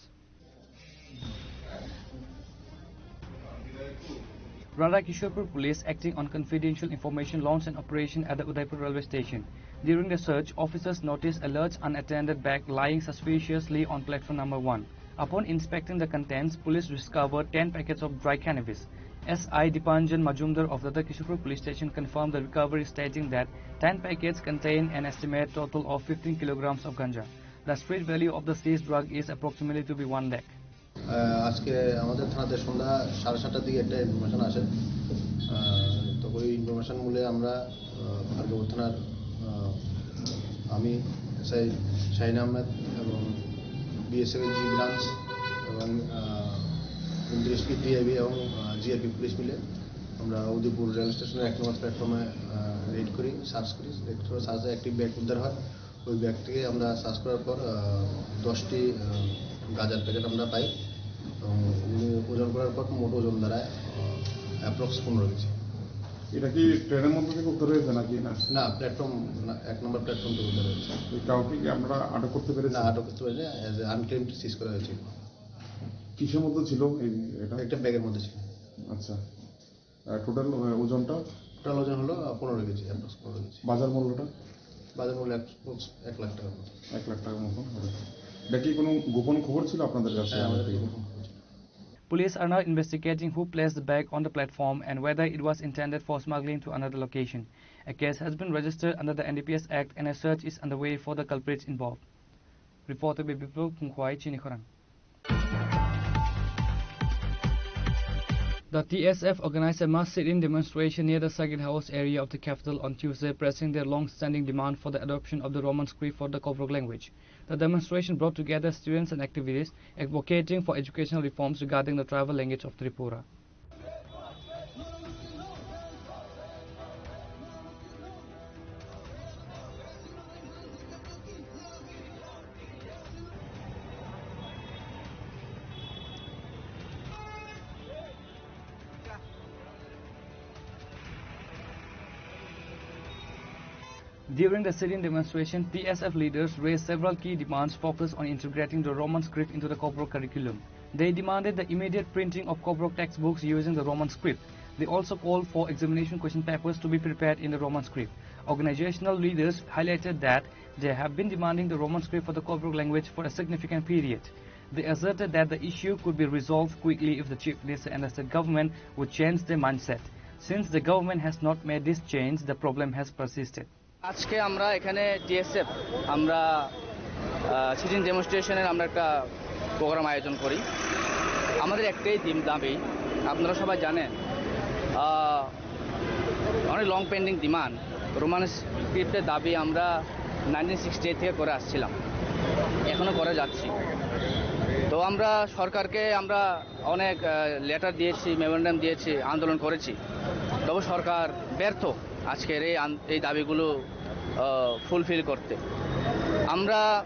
Radhakishorpur police, acting on confidential information, launched an operation at the Udaipur railway station. During the search, officers noticed a large unattended bag lying suspiciously on platform number one. Upon inspecting the contents, police discovered ten packets of dry cannabis. S I Dipanjan Majumdar of Radhakishorpur police station confirmed the recovery, stating that ten packets contain an estimate total of fifteen kilograms of ganja. The street value of the seized drug is approximately to be one lakh. আহ, আজকে আমাদের থানাতে সন্ধ্যা সাড়ে সাতটার দিকে একটা ইনফরমেশন আসে। আহ, তো ওই ইনফরমেশন মূলে আমরা, আহ, ভার্গব থানার, আহ, আমি এসআই শাহিন আহমেদ এবং বিএসএফ এর জি ব্রাঞ্চ এবং, আহ, উনত্রিশ টি টিআইবি এবং, আহ, জিআরপি পুলিশ মিলে আমরা উদয়পুর রেল স্টেশনের এক নম্বর প্ল্যাটফর্মে, আহ, রেড করি, সার্চ করি। রেড করে সার্চে একটি ব্যাগ উদ্ধার হয়। ওই ব্যাগ থেকে আমরা সার্চ করার পর, আহ, দশটি, আহ, গাঁজার প্যাকেট আমরা পাই এবং ওজন করার পর মোট ওজন দাঁড়ায়, আহ, অ্যাপ্রক্স পনেরো কেজি। এটা কি ট্রেনের মধ্যে থেকে উদ্ধার হয়েছে নাকি না? না, প্ল্যাটফর্ম, না, এক নম্বর প্ল্যাটফর্ম থেকে উদ্ধার হয়েছে। এই কাউকে কি আপনারা আটক করতে পেরেছেন? না, আটক করতে পারিনি, অ্যাজ এ আনক্লেমড সিজ করা হয়েছে। কিসের মধ্যে ছিল এই, এটা? একটা ব্যাগের মধ্যে ছিল। আচ্ছা। আহ, টোটাল, আহ, ওজনটা? টোটাল ওজন হলো, আহ, পনেরো কেজি, অ্যাপ্রক্স পনেরো কেজি। বাজার মূল্যটা? বাজার মূল্য অ্যাপ্রক্স এক লাখ টাকার মতো। এক লাখ টাকার মতো হবে। এটা কি কোনো গোপন খবর ছিল আপনাদের কাছে? হ্যাঁ, আমাদের গোপন খবর ছিল। Police are now investigating who placed the bag on the platform and whether it was intended for smuggling to another location. A case has been registered under the N D P S Act and a search is underway for the culprits involved. Reporter Biplab Khumkhwai, Chinikhorang. The T S F organized a mass sit-in demonstration near the Circuit House area of the capital on Tuesday, pressing their long-standing demand for the adoption of the Roman script for the Koborok language. The demonstration brought together students and activists advocating for educational reforms regarding the tribal language of Tripura. During the sit-in demonstration, T S F leaders raised several key demands focused on integrating the Roman script into the Koborok curriculum. They demanded the immediate printing of Koborok textbooks using the Roman script. They also called for examination question papers to be prepared in the Roman script. Organizational leaders highlighted that they have been demanding the Roman script for the Koborok language for a significant period. They asserted that the issue could be resolved quickly if the Chief Minister and the state government would change their mindset. Since the government has not made this change, the problem has persisted. আজকে আমরা এখানে টিএসএফ, আমরা, আহ, সিটিং ডেমনস্ট্রেশনের আমরা একটা প্রোগ্রাম আয়োজন করি। আমাদের একটাই দিম-, দাবি, আপনারা সবাই জানেন, আহ, অনেক লং পেন্ডিং ডিমান্ড, রোমান স্ক্রিপ্টের দাবি আমরা নাইনটিন সিক্সটি এইট থেকে করে আসছিলাম, এখনও করে যাচ্ছি। তো আমরা সরকারকে আমরা অনেক, আহ, লেটার দিয়েছি, মেমোরেন্ডাম দিয়েছি, আন্দোলন করেছি, তবু সরকার ব্যর্থ আজকের এই আন-, এই দাবিগুলো, আহ, ফুলফিল করতে। আমরা